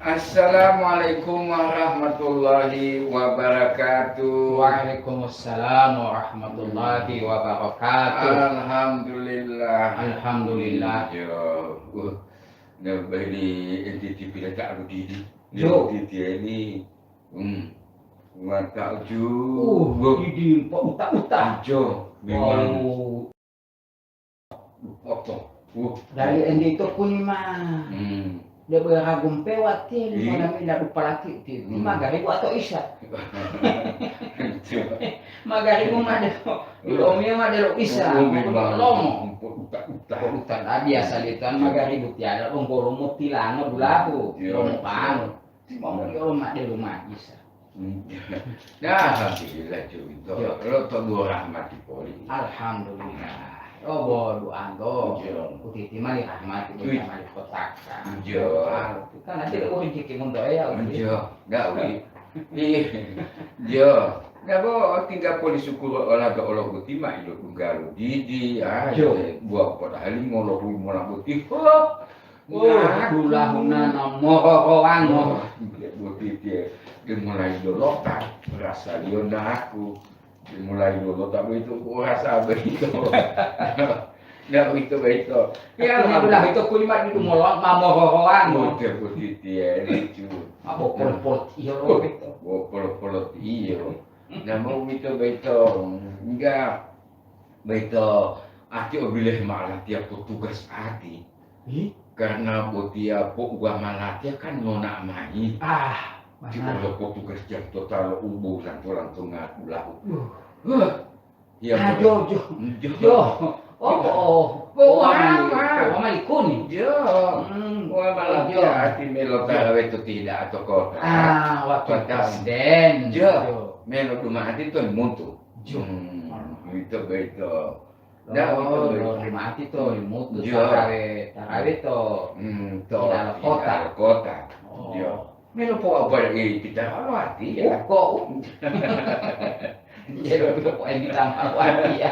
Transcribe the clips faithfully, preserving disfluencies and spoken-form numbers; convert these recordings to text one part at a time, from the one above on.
Assalamualaikum warahmatullahi wabarakatuh. Waalaikumsalam warahmatullahi wabarakatuh. Alhamdulillah. Alhamdulillah. Yo, uh, nah, ini N T T pila tak didi. Yo. N T T ini, hmm, mantap ju. Uh, didi pa uta-uta. Jo, memang. Wow. Oto. Wuh. Dari endi to kuni ma. Hmm. De boya ragumpe watiya. Ih. Lima lam ila dupalati ti. Hmm. Magaribu atau isya? Iya. Magaribu ma de lo. Iya. Lomiyo ma de lo isya. Oh, memang. Lomo. Utak-utak. Utak, ah, biasa litan magaribu tiada, dong golomo tilano dulahu. Iya. Lomo panu. Timongoliyo lomade loma'isa. Hmm. Nah, alhamdulillah, Ju, ito. Iya. Lo to duo rahmati poli. Alhamdulillah. Oh, bo duanto. Iya. Utiti mali rahmati, iya, bo mali kotaka. Iya. Kan nanti lo rezeki monto ya, Uti. Iya. Ndak, Uti. Iya. Iya. Nah, bo tinggal poli syukur olahraga olo Uti ma ilo tunggalu didi, ah, iya, buah kota halimo lo hui mola Uti. Huh. Oh, dulahunana mohorowango. Oh, boti tiye, de mulai lolota, rasaliyo naku. De mulai lolota boyito, rasa boyito. Nah, boyito, boyito. Ya, alhamdulillah, ito kulima didu molo-, ma mohorowango. Boti, boti tiye, lucu. Ma bopolo-polo tiyo lo boyito. Bopolo-polo tiyo. Nah, mau boyito, boyito. Enggak. Boyito, ati obilohe ma'o latiya potugas ati. Ih? Karena botiya po'uwa ma latiya kan nona mayi. Ah, ti mana? Olo potugas jam tota lo ubo lanto-lantonga dulahu. Uh. Huh. Iya, ah, betul. Jo, jo. Jo. Jo. Oh, oh. Bo, oh, wama, wama. Wama ikuni. Jo. Hmm. Wama latiya, jo, ati melo tarawih to tidak atau kota. Ah, wakil presiden. Jo. Jo. Melo duma ati to muntu. Jo. Hmm, boyito, boyito. Ndak, oh, boyito, boyito. Lo mati to, limutu, jo, tarawe, tarawe to, hmm, to ilalo kota. Ilalo kota. Oh. Jo. Melo po apa i pitara lo ati ya? Uko. Iya, lo po i pitara lo ati ya.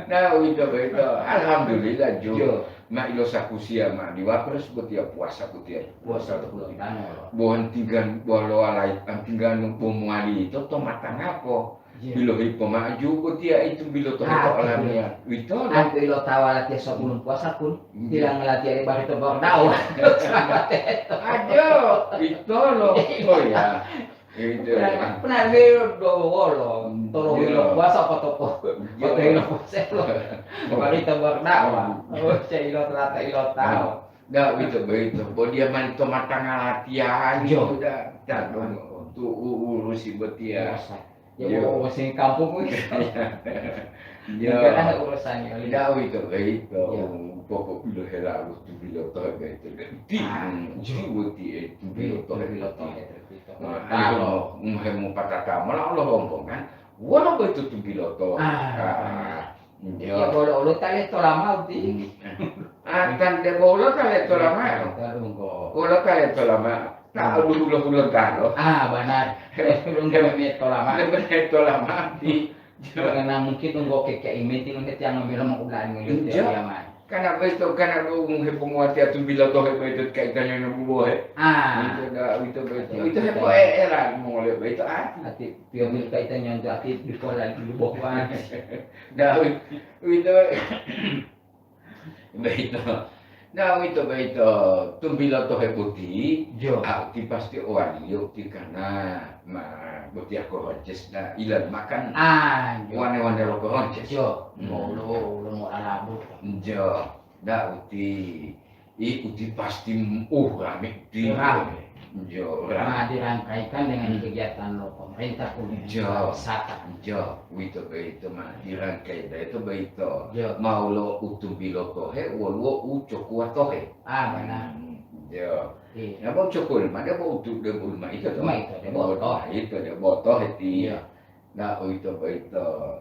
Nah, boyito, boyito. Alhamdulillah, Jo. Jo. Ma ilo sakusiya ma diwapres botiya puasa botiya. Puasa botiya. Puasa botiya. Bo antinggan, bo lo alai, antinggan bo mowali to, to matangapo. Iya. Bilohi pomaju botiya itu bilo to, ah, to olamiya. Uwitolo. Antu ilo tawa latiya sebelum puasa pun, iya, bilang latiya di bari to baru dawa. Aduh, uwitolo. Oh ya. Itu. Pernah, pernah beliau dua wolo. Hmm, tolo, iya, hilo puasa apa topo? Iya. Apa hilo puasa lo? Bari to baru dawa. Hmm. Oh, saya ilo ternyata ilo tahu. Ndak, uwito boyito, bo diya mani to matanga latihan, jo, itu da, ta, jo, tu u-, urusi botiya. Urusan. Ya, jo, bo urusan kampung, wis. Jo. Enggak ada urusannya, wis. Ndak, uwito boyito, jo, pokok bilo hela tu bilo to boyito. Ti, ah, hmm, jo, ti boti, eh, tu bilo to, tu bilo to, boyito. Nah, kalau, hmm, hemu patata, malah Allah rombongan, wolo boyito tu bilo to. Ah. Ah. Iya. Ya, bolo olo ta letola mao ti. Hmm. Ah, tan debo olo ta letola mao. Iya, ta lunggo. Olo ta letola mao. Ta, hmm, dulu lo bulan talo. Ah, benar. Belum kami letola mao. Letola mao ti. Karena mungkin tunggu keke imiti, mungkin tiang ngambil mau udah ngambil, iya, dia mah. Karena beto, karena lu hepo muati atum bila tohe beto kaitannya nang bubohe. Ah. Itu dah, itu beto. Betul, itu hepo, betul, e-, era mongole beto, ah. Ati piomil kaitannya untuk ati di pola di bubohe. Nah, uwito, boyito. Nah, uwito boyito, tumbilo tohe boti, jo, ah, ti pasti owaliyo ti karena ma, boti ako Honces na ilan makan, ah, jo, wane-wane lo ko Honces. Jo, hmm, lo, lo mo alabu. Jo, nah, uti I, uti pasti, uh, rame uti. Rame. Jo, rame. Nah, dirangkaikan dengan, hmm, kegiatan lo pemerintah punya, jo, wisata. Jo, uwito boyito ma dirangkai boyito, boyito. Jo. Mau lo utumbilo tohe, woluwo ucokuwa tohe. Ah, benar. Hmm, jo. Iya. Nah, mau cokuwa ma debo utu, debo ma ito to. Ma ito, debo tohe. Ito debo tohe ti. Iya. Nah, uwito boyito.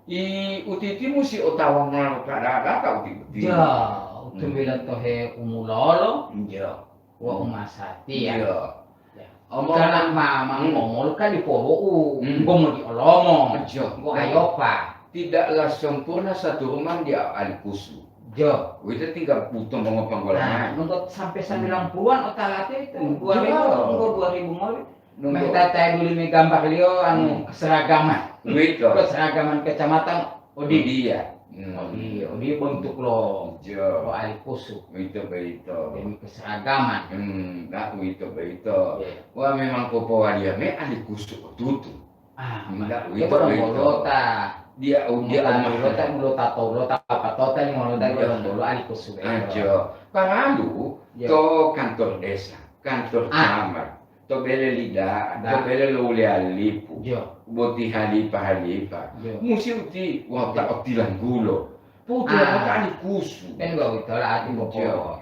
I, utiti musi otawa mola lo ta data uti-uti. Ja, hmm, utumbila tohe umulolo, ja, wa, hmm, umasatiya. Ja. Ja. Omo-, karena ma-, ma-, hmm, momolu kan dipolu'u, hmm, nggo modiolomo, ja, nggo ayopa. Tidaklah sempurna satu rumah di alipusu. Jo. Uwito tinggal buto mongopanggola Nah, mao. Nunggu sampai sembilan puluhan otalate itu, Hmm. dua ribu, Jo. Nunggu dua ribu ngoli. Nunggu. Meh tata dulu me gambarliyo, anu, Hmm. keseragaman. Uwito. Keseragaman kecamatan, odi. Odiya. Hmm. Odi, odi bentuk lo, Jo. Lo alikusu. Uwito boyito. Demi keseragaman. Hmm, nah, uwito boyito. Iya. Wah, memang popowaliya me alikusu otutu. Ah, Enggak, ma-, itu uwito boyito. Lota. Dia, oh, dia Lota, omah. Lota, Lota to, Lota apa, Tota ni Lota, Iya. Lota, Lota, alikusu. Ah, Jo. Paralu Iya. To kantor desa, kantor Ah. Camat, to bele lida'a, Da. To bele lo wuliyalipu, Jo. Boti halipa-halipa. Jo. Musi uti wata Jo. Otilanggulo. Putu Ah. Wata alikusu. Kan gua utola ati Jo. Bobo.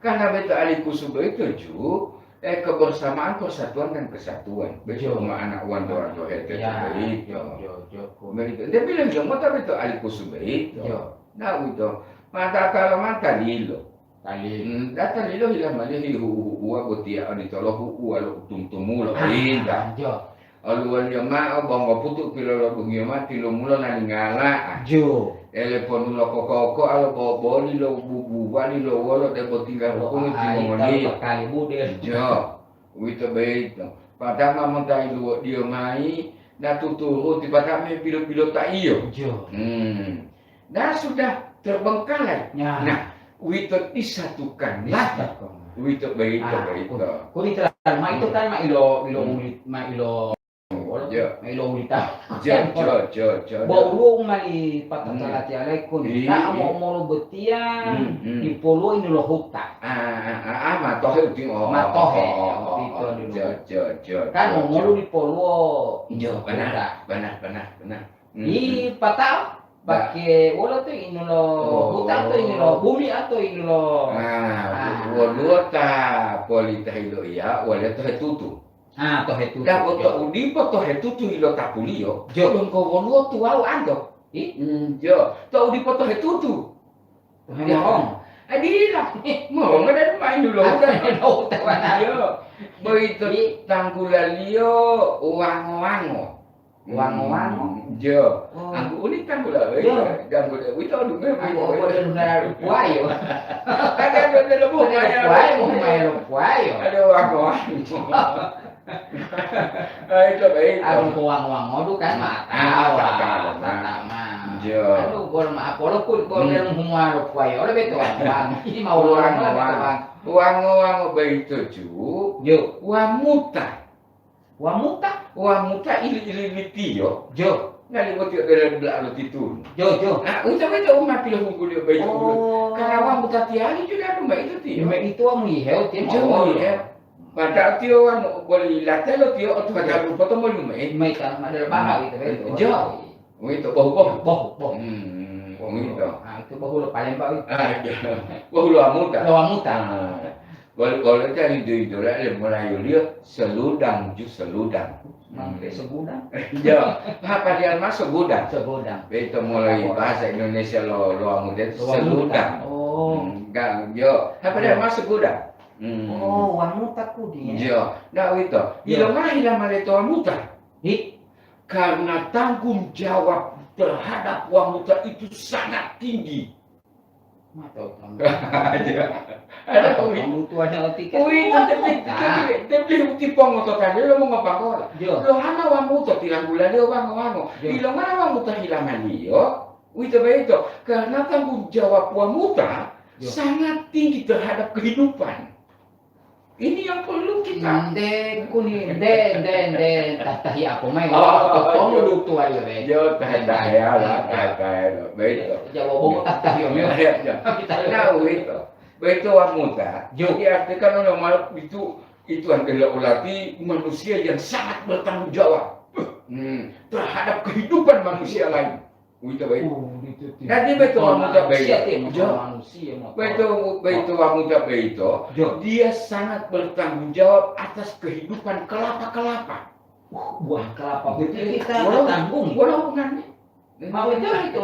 Karena beto alikusu boyito, Ju, eh, kebersamaan, persatuan, dan kesatuan. Beto Jo. Uma anak wan doan to hete Ya, boyito. Jo, Jo, Jo. Begitu. Dia bilang, "Jo, mota beto alikusu boyito." Jo. Nah, uwito. Mata tala mata lilo. Tali. Hmm, data lilo hila malihi hu-, hu'uwa botiya oditolo hu'uwa lo utum-tumulo. Ah, inta. Jo. Oluwoliyo mao bonggo putu pilolobungiyo mao tilumulo nalingala. Jo. Ele ponu lo kokoko alo boboli lo bubuwali lo wolo debo tingga Lo rukunu ai timongoliyo. Talu bakali budel. Jo. Uwito boyito. Padama monta iluwodiyo mayi, na tuturuti padame pilo-pilotaiyo. Jo. Hmm. Dan sudah terbengkalai. Ya. Nah, uwito disatukan. Disatukan. Uwito boyito, Ah, boyito. Kuri terang, ma itu kan ma ilo, ilo Hmm. ulit, ma ilo, Jo. Ma ilo ulita. Jo, jo, jo, jo, Bo jo. Uluwo mali patata Hmm. Lati alaikum. Iya, Ta iya. Mo molo botiya, Hmm, hmm. Dipoluwo ini lo huta. Ah, ah, ah, ah, matohe uti, oh, Matohe, oh, oh, oh, uti oh, to di jo, luhu. Jo, jo, Kan jo, mo molo jo. Dipoluwo Jo, benar, huta. Benar, benar, benar. Hmm, Di hmm. Patao, Ba- Bake wolo to inu lo Oh. Huta to inu lo bumi atau inu lo Ah, Ah. Woluwo ta polita hilo iya, wale to hetutu. Ah, to hetutu. Dabo to udipo to hetutu ilo tapuliyo, Jo. Donggo woluwo tuwawu anto. I? Hmm, jo. To udipo to hetutu. To hemorong. Adila. Morong ada main dulu. Ada dulu, tawana. Jo. Boyito I- tanggulaliyo wango-wango. Wango-wango? Hmm, jo. Oh. Anggu uni tanggula, Jo. Tanggula, wito dulu, Anggu wito. Opo dan benar puwayo. Ada, ada, ada, ada, Ada puwayo, puwayo. Ada wango-wango. Ah, itu baik. Aku ko wango-wangodu kan matawa, Ah, matawa. Matawa. Jo. Aduh, bol ma-, apolo ku, bol Hmm. Dalam humua lo kuai, oleh beto wango-wango. Ini mau orang lah beto Wango-wango. Wango-wango baito ju. Jo. Wamuta. Wamuta? Wamuta ili-ili litiyo. Jo. Ngali boti bela-bela lo titun. Jo, jo. Ah, uta beto uma pilo hungguliyo baito. Oh. Karena wamuta tiyali juga rumah itu tiyo. Rumah itu wamu iheo tiyo Jo, mau. Iya. Padahal tiyo wanu boli latelo tiyo otu Iya. Hatalu poto moli mai. Mai tanah madal baha gitu, betul. Jo. Wito bohu-bohu. Bohu, bohu. Hmm, Bohu. Wito. Ah, itu bohu lo Palembang itu. Ah, iya. Bohu lo Amuta. Lo Amuta. Ah. Boli, boli tadi itu-itu le mulai liyo seludang ju seludang. Sampai Hmm. Segudang. Iya. Apa dia masuk gudang? Segudang. Itu mulai Apa? Bahasa Indonesia lo, lo Amuta itu Lo Amuta. Seludang. Oh. Hmm, enggak, yo. Apa dia Iya. Masuk gudang? Hmm. Oh, wamuta kudi ya? Iya. Ndak wito. Iya. Ilo mah hila maleto wamuta. Hi? Karena tanggung jawab terhadap wamuta itu sangat tinggi. Mata utang. Iya. Ada Mata kami. Utang tuanya otiket. Wih, Mata tapi, utang. Tapi, tapi uti pongo to tadi lo mau ngapa kola? Iya. Lo hana wamuta tilang gula dia wango-wango. Iya. Ilo mana wamuta hilangan dia? Wito beto, karena tanggung jawab wamuta Yo. Sangat tinggi terhadap kehidupan. Ini yang perlu kita Nde kuni, nde, nde, nde, tatahi apa mai? Oh, Totong yo. Lu tua yo, be. Yo, tatahi ya, lah, tatahi lo. Beto. Jawa bobo tatahi yo. Ya, ya, ya. Kita Nah, beto. Beto wamuta. Yo. Jadi artikan ono malu itu, itu adalah ulati manusia yang sangat bertanggung jawab. Hmm, terhadap kehidupan manusia lain. Uwito boyito. Oh, uwito ti. Dadi boyito wamuta boyito. Manusia ti, Jo. Manusia, manusia. Boyito, boyito wamuta boyito. Jo. Dia sangat bertanggung jawab atas kehidupan kelapa-kelapa. Uh, buah kelapa putih kita Walau, tanggung. Walau bukan. Mau itu itu.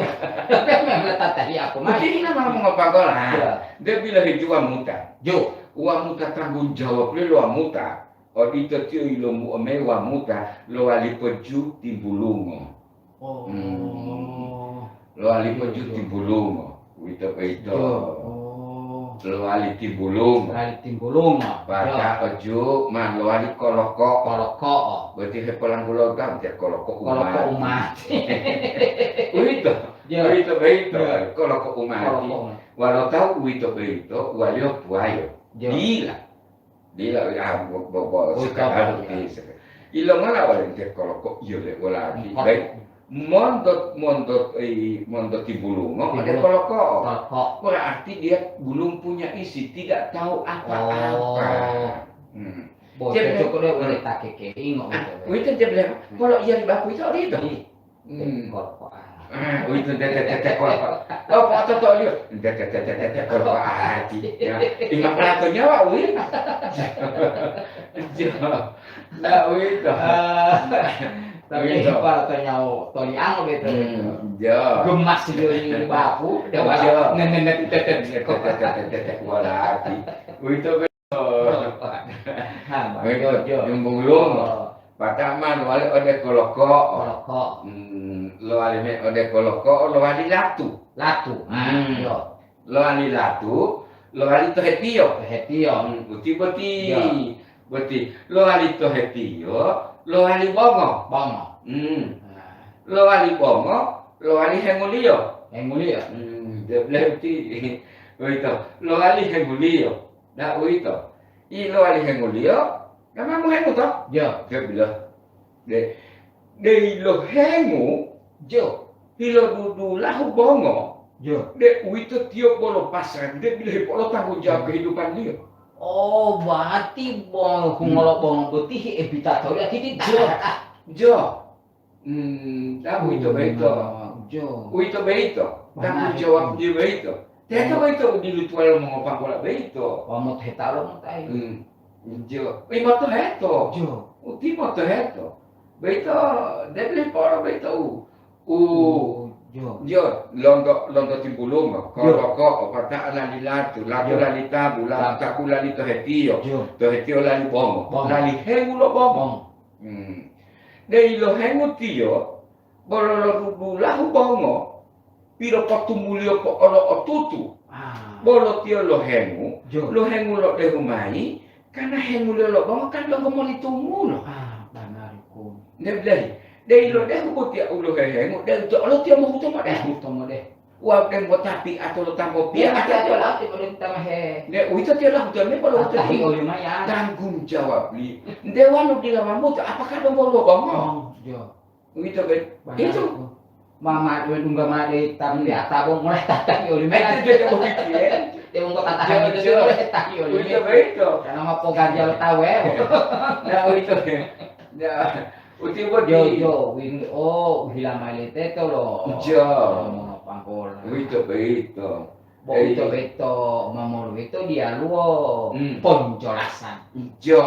Tapi yang letak tadi aku Mungkin masih. Kita malah mau ngapa lah. Ya. Dia bilang itu wamuta. Jo. Wamuta tanggung jawab lo wamuta. Odito tiyo ilombu ome wamuta lowali poju timbulungo. Oh. Hmm. Lowali poju Iya, iya. Timbulungo. Uwito boyito. Jo. Oh. Lowali timbulung. Lowali timbulung. Pada jo. Oju ma lowali koloko. Koloko. Berarti hepolanggulo gam te koloko umati. Koloko umati. Uwito. Jo. Uwito boyito. Jo. Koloko umati. Koloko umati. Walo tawu uwito boyito, waliyo puwayo. Jo. Dila. Dila, ah, bo-, bo-, bo-, oh, sekarang, iya. Ilongola wale nte koloko iyo le wala ati. Baik, monto, monto, eh, monto tibulungo, ada koloko. Koloko. Berarti dia belum punya isi, tidak tahu apa-apa. Oh. Hmm. Bo, dia cocok bilang, deh, wale ta kekeingo ah, gitu, wito dia bilang, hmm. Kalau iya di baku itu, ada itu. Iya. Hmm. Tekol po'ati. Ah, uwito, nte, te, te, tekol po'ati. Oh, po'ototo'oliyo. Nte, te, te, te, te, tekol po'ati. Ya. Lima puluh nyawa, uwi. Jo. Nah, uwito. Ah, tapi uwito. Para to nyawa, toliango beto, hmm, beto. Jo. Gemas diliyo li bapu, dewa. Jo. Nene, nene, te, te, te, te, te, te, te, te, po'ati. Uwito, Ha, uwito, jo, jo. Nyumbung lungo. Oh. Pataman wale ode koloko. Koloko. Hmm, lowali me ode koloko, lowali latu. Latu. Hmm. Ah, jo. Lowali latu, lowali tohetiyo. Tohetiyo. Hmm, uti boti. Jo. Boti. Lowali tohetiyo, lowali bongo. Bongo. Hmm. Nah. Lowali bongo, lowali henguliyo. Henguliyo. Hmm, dia bilang uti. Uwito. Lowali henguliyo. Nah, uwito. I lowali henguliyo, memang mohengu to? Jo. Dia bilang, de, de ilohengu, jo, pilodudulahu bongo, jo, de uwito tiyo bolo pasrah, de bilohi polo tanggung jawab kehidupanliyo. Oh, berarti bo-, hmm, hungolo bongo boti hi ebita toli atiti jo. Jo. Hmm, ta uwito boyito. Jo. Uwito boyito. Tanggung jawab dila boyito. Teto boyito u dilutuwaliyo mongopanggola boyito. Wamoto hetalo motai. Hmm. Jo. Imoto heto. Jo. Utimoto heto. Boyito, debli poro boyito u. U. Oh, jo. Jo, lonto, lonto timbulungo. Jo. Koloko, opata lali latu, latu lali tabu, latu tabu lali tohetiyo. Jo. Tohetiyo lali bongo. Bongo. Lali hengu lo bongo. Bongo. Hmm. De ilohengu tiyo, bolo lodudulahu bongo, pilopotumuliyo po'olo otutu. Ah. Bolo tiyo lohengu, jo, lohengu lodehu mayi, karna henguliyo lo bongo kan donggo molitumulo. Ah, banari kun. Nde bilahi, de ilodehu botiya u lohehengu, de uto olo tiyo mohuto modehu. Mohuto modehu. Wawu debo tapi atolo tambo piya. Iya, atolo. Atolo ati bolo tamahe. Ne, uwito tiyo lahuto me bolo tahi olimaya. Tanggung jawab li. Nde wanu dila mamuto, apakah donggo lo bongo? Oh, jo. Uwito be. Itu. Mama dua dungga made tapi atabo mulai tatahi olimaya. Itu dia mau bikin. Dia mau tatahan itu mulai tatahi olimaya. Uwito be itu. Karena mau pogaja lo tawe. Nah, uwito. Ya. Uti boti. Jo, jo, win-, oh, uhila mayi teto lo. Jo. Lo mongopanggola. Uwito boyito. Boyito boyito, mamolo boyito diyaluwo ponjolasan. Jo,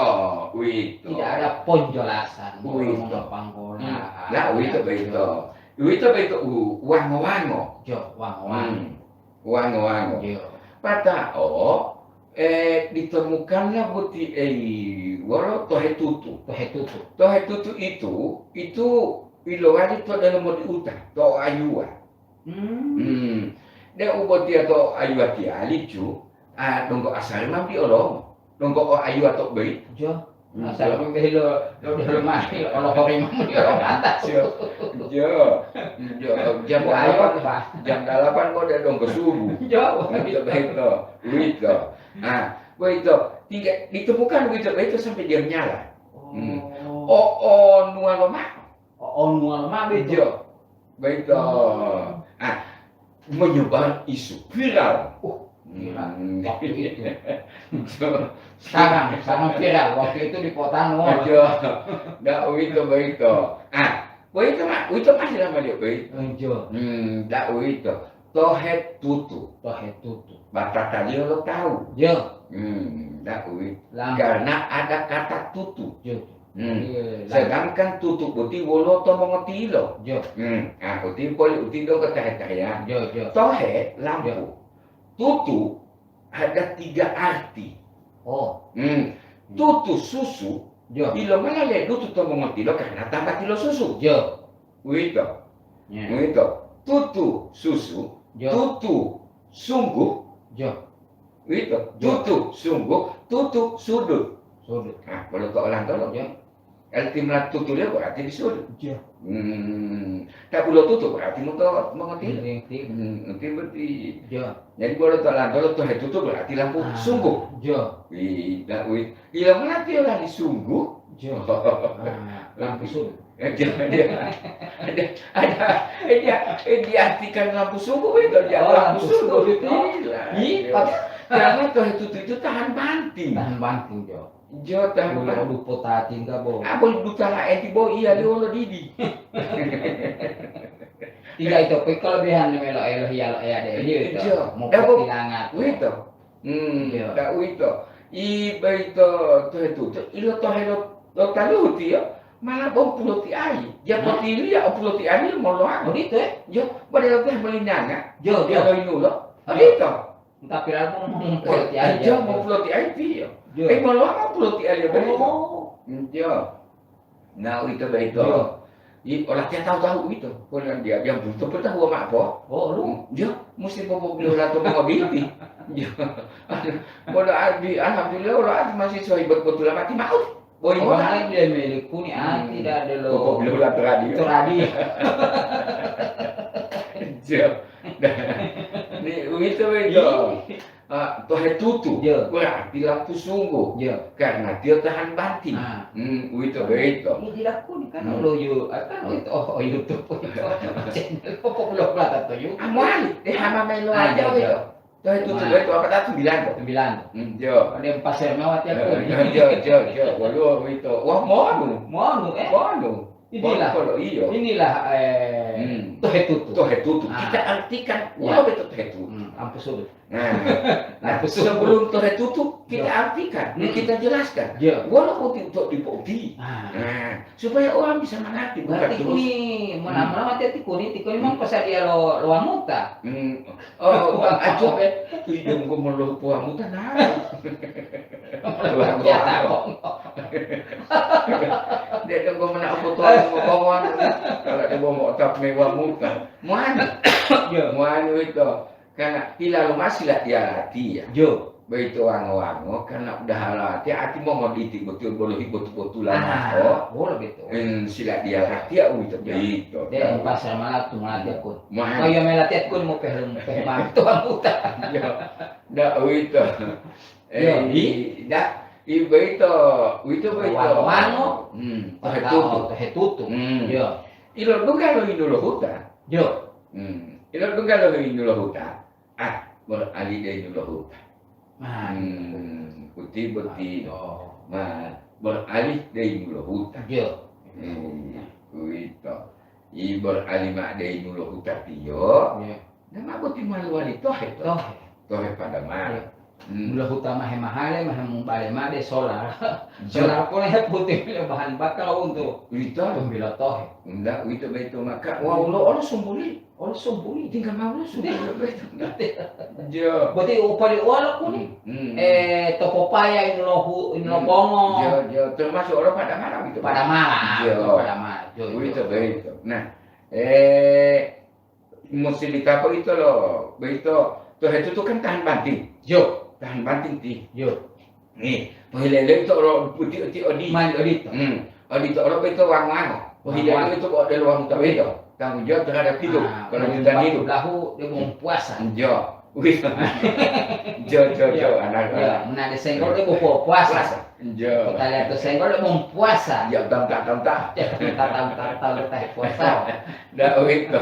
uwito. Tidak ada ponjolasan, uwito. Lo mongopanggola. Hmm. Ya, uwito boyito. Uwito boyito u-, wango-wango. Jo, wango-wango. Hmm. Wango-wango. Iya. Pata'o, eh, ditemukanlah boti, eh, wolo tohe tutu. Tohe tutu. Tohe tutu itu, itu ilowali to delomo diuta, to ayuwa. Hmm. Hmm. De u botiya to ayuwa tiyali, cu, ah, donggo asali ma piolomo. Donggo o ayuwa to beyi. Jo. Hmm, asal jo. Pembehi lo, lo, lo mari, lo, lo hori mamu, lo pantas. Jo. Jo. Jo. Jam dalapan, Pak. Jam dalapan kok dia donggo subuh. Jo. Begitu, begitu. Begitu. Nah, begitu. Tinggal ditemukan begitu, begitu sampai dia menyala. Hmm. Oh. O, o, nuwa lo mah. O, o, nuwa lo mah begitu. Jo. Begitu. Hmm. Ah, menyebar isu viral. Uh, viral. Hmm. Waktu itu. Sekarang, sekarang viral. Waktu itu di kota no. Betul. Ndak uwito boyito. Ah, boyito ma, uwito ma sila maliyo boyito. Betul. Hmm, ndak uwito. Tohe tutu. Tohe tutu. Batataliyo lo tawu. Yo. Hmm, ndak uwito. Lam- Karena ada kata tutu. Yo. Hmm. Iya, sedangkan tutu boti woloto mongotilo. Jo. Hmm. Ah, uti poli uti donggo tahe-taheya. Jo, jo. Tohe lampu. Jo. Tutu ada tiga arti. Oh. Hmm. Tutu susu, jo, ilomala ledutu to mongotilo karena tambatilo susu. Jo. Uwito. Ya. Uwito. Tutu susu, jo, tutu Sungguh, jo, uwito, jo, tutu, sungguh, tutu, sudut. Sudut. Nah, bolo to olantolo, jo. Arti mula tutuliyo berarti di sudut. Jo. Hmm, tak bolo tutu berarti mongo-, mongotilo. Ngerti. Hmm, ngerti berarti. Jo. Jadi bolo to olantolo to hetutu berarti lampu, ah, sungguh. Jo. Wi, dak wi. Iya, mula tiyo lali sungguh. Jo. Ah, lampu sudut. Eh, dia, dia, ada, ada, eh, dia, eh, diartikan lampu sungguh itu, dia, oh, lampu sungguh itu. Iya, iya. Karena toh itu, itu, itu tahan banting. Tahan banting, jo. Jo, tahan banting. Boleh dupo tati enggak, Bo? Ah, boleh duta lah, enti, Bo, iya, dia lo didi. Tidak, itu pe kelebihan melo elo hiya lo eya de, iya, itu. Jo. Mau dah, Bo, kehilangan. Wito. Hmm, iya. Dak uwito. I boyito tohe tutu, ilotohe lo, lo taluhu tiyo, mala bo pulotiayi. Hah? Japotiliyo o pulotiayi moloango. Odito, eh? Jo, bode lo teh molinanga. Jo, jo. Lo inulo. Jo. Odito. Tapi lalu mo-, mo-, pulotiayi, jo, jo, mo pulotiayi tiyo. Jo. Eh, moloango pulotiayi boyito. Oh. Hmm, jo. Nah, uwito boyito. Iya. I, olatiya tahu-tahu uwito. Pokoknya dia, dia butuh peta huwa ma'o po. Oh, lu? Iya, musti popobilola to mongobiti. Iya. Wolo adi, alhamdulillah, wolo adi masih sohi bot-, botula mati ma'o. Boyi. Oh, mota. Malah dia milik kuni, ah, hmm, tidak ada lo. Popobilola to radio. To radio. Iya. Ni uwito boyito. Iya. Ah, tohe tutu, iya, berarti lampu sungguh. Iya. Karena tiyo tahan banting. Ah. Hmm, uwito boyito. Iya, dilakoni kan, hmm, lo yo, ah, kan, oh, itu, oh, YouTube, oh, itu, channel, pokok lo pelata to yo. Ah, mowali, eh, hama melo aja, iya, uwito. Tohe tutu, nah, boyito, apa dah, sembilan, kok? Sembilan. Hmm, iya. Ada yang pasir mewah tiap, eh, kali. Iya, iya, iya, iya. Waduh, uwito. Wah, monu. Monu, eh? Monu. Inilah, monu, iya. Inilah, eh, hmm, tohe tutu. Tohe tutu. Ah. Kita artikan, iya, wolo betul tohe tutu. Hmm, lampu sudut. Nah, nah, sebelum tohe tutu, kita artikan, ya, kita jelaskan. Ya. Walaupun ti-, untuk dipo'uti. Ah. Nah, supaya orang bisa mengerti, bukan terus. Kuni, hmm, mona-mona mati tikuni, tikuni, hmm, memang pasadiya lo, lo wamuta. Hmm. Oh, Bang Ajo, eh, idungku molohu po wamuta, nah. Wamuta. Dia donggo mena opo to, ngomong. Kalau dia mau otak mewah muta. Muani. Ya. Muani itu. Karena hila lo masih lah dia latihan. Jo. Begitu wango-wango, karena udah latihan, ati mau ngoditi betul, bolohi betul-betul lah, ah, mas, oh. Boleh betul. En, sila dia latihan, oh, itu, ya, begitu. Dia yang pasal malah tuh, malah dia kun. Mahal. Oh, iya, malah dia kun mau peh-, peh-, mah, tuh, muta. Ya. Ndak, oh, itu. Eh, iya, i, ndak, i, begitu, itu, begitu. Wango-wango. Hmm, atau tohe tutu. Tohe tutu. Hmm. Iya. Ilo dungga lo hindu lo huta. Iya. Hmm. Ilo dungga lo hindu lo huta. Ah, beralih dai nulo huta. Nah, hmm, putih boti. Oh. Nah, beralih dai nulo huta. Iya. Hmm, uwito. I beralih ma dai nulo huta tiyo. Iya. Nama boti maluwali tohe to? Tohe. Tohe pada mala. Iya. Hmm. Nulo huta mahe mahale, mahe mubale made solar. Iya. Solar pun he putih bahan bakar untuk, uwito, pembila tohe. Ndak, uwito beto maka. Wau lo olo sumbuli. Oh, sumbuli, tinggal mau sumbuli. Iya. Berarti upali wala kuni, hmm, hmm, eh, to popaya ini lo hu-, ini lo, hmm, bongo. Iya, iya, termasuk orang pada malam itu. Pada malam, iya, pada malam. Iya, begitu, iya, begitu. Nah, eh, musti ditapo itu loh, begitu. Tohe tutu kan tahan banting. Yo. Tahan banting ti. Yo. Nih, pohilele itu olo putih-putih odi. Mali odito. Hmm. Odito olo beto wango-wango. Pohilele, wango-wango, itu kok ada luang tahu itu. Tanggung jawab terhadap hidup. Ah, kalau kita hidup. Belahu, dia mau puasa. Iya. Wih. Jo, jo, jo, iya, anak, iya, anak. Nah, di senggol dia mau puasa. Puasa. Iya. Kita lihat tuh senggol dia mau puasa. Iya, tam, tam, tam, tam. Ya, tam, tam, tam, tam, teh puasa. Ndak begitu.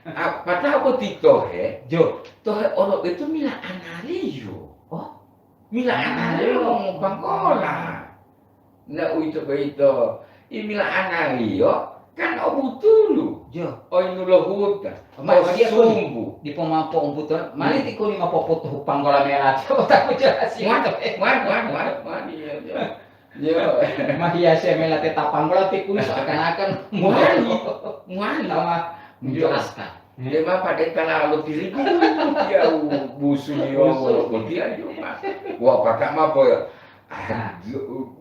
Ah, padahal begitu, he. Jo. Tohe olo itu mila analiyo. Oh. Mila analiyo, ah, bangkola. Ndak uwito boyito. I mila analiyo kan o butulu. Jo. O inulohuta. Ma-, o dia sumbu. Dipo mao po'ombuto. Mali, hmm, tikuni ma popotuhu panggola mela tiyo, otaku jelas. Muan, muan, muan, muan, muan, iya, iya. Iya. Ma hiya se mela tetapang bola ti kuli seakan-akan muali. Muali. Sama, iya, menjelaskan. Dia ma pada tala lo tirigu, dia busu dia. Busu. Dia juga. Wah, pakai ma po ya? Ah,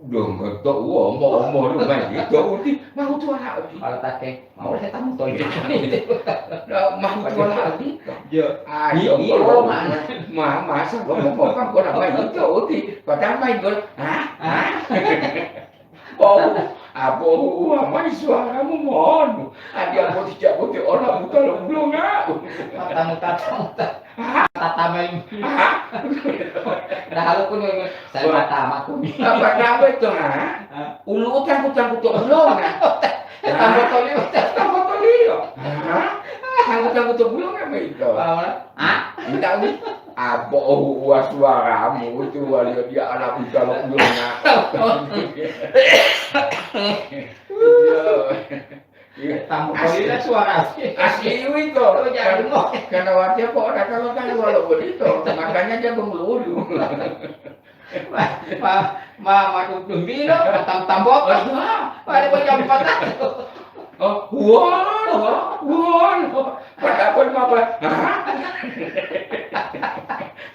donggo to uwo, omo-omo lu mayi to uti, mahutuwala uti. Kalau take, mau saya tamu to itu. Nah, mahutuwala uti. Yo. Ah, Ni-, donggo ni-, lo ma-, ma-, masa lo mau ngomong kok nama itu uti. Padahal main gol. Hah? Hah? Oh, abo, wah, mayi suaramu monu. Adi abo tidak boti orang buta lo bulonga. Matamu tatamu ta-, tatamayi. Hah? Nah, kalau pun saya Wah. Mata makuni. Apa nama itu, ha? Hah? Ulu utang-utang kutuk bulonga. Tambotoliyo. Tambotoliyo. Hah? Utang-utang kutuk bulonga apa itu? Hah? Minta uli. Apa, oh, wah, suaramu itu wali dia anak buta lo bulonga. Iya. Iya. Tambotoliyo suara asli. Asli uwito. Oh, jangan. Kan-, karena watiya kok ora tahu kan walau begitu. Makanya dia mengulu-ulu. Ma, ma, ma, ma dudumilo, tam-, tambot. Oh, iya. Pada jam empat. Oh, wah, wah, wah. Pada pun apa? Hah?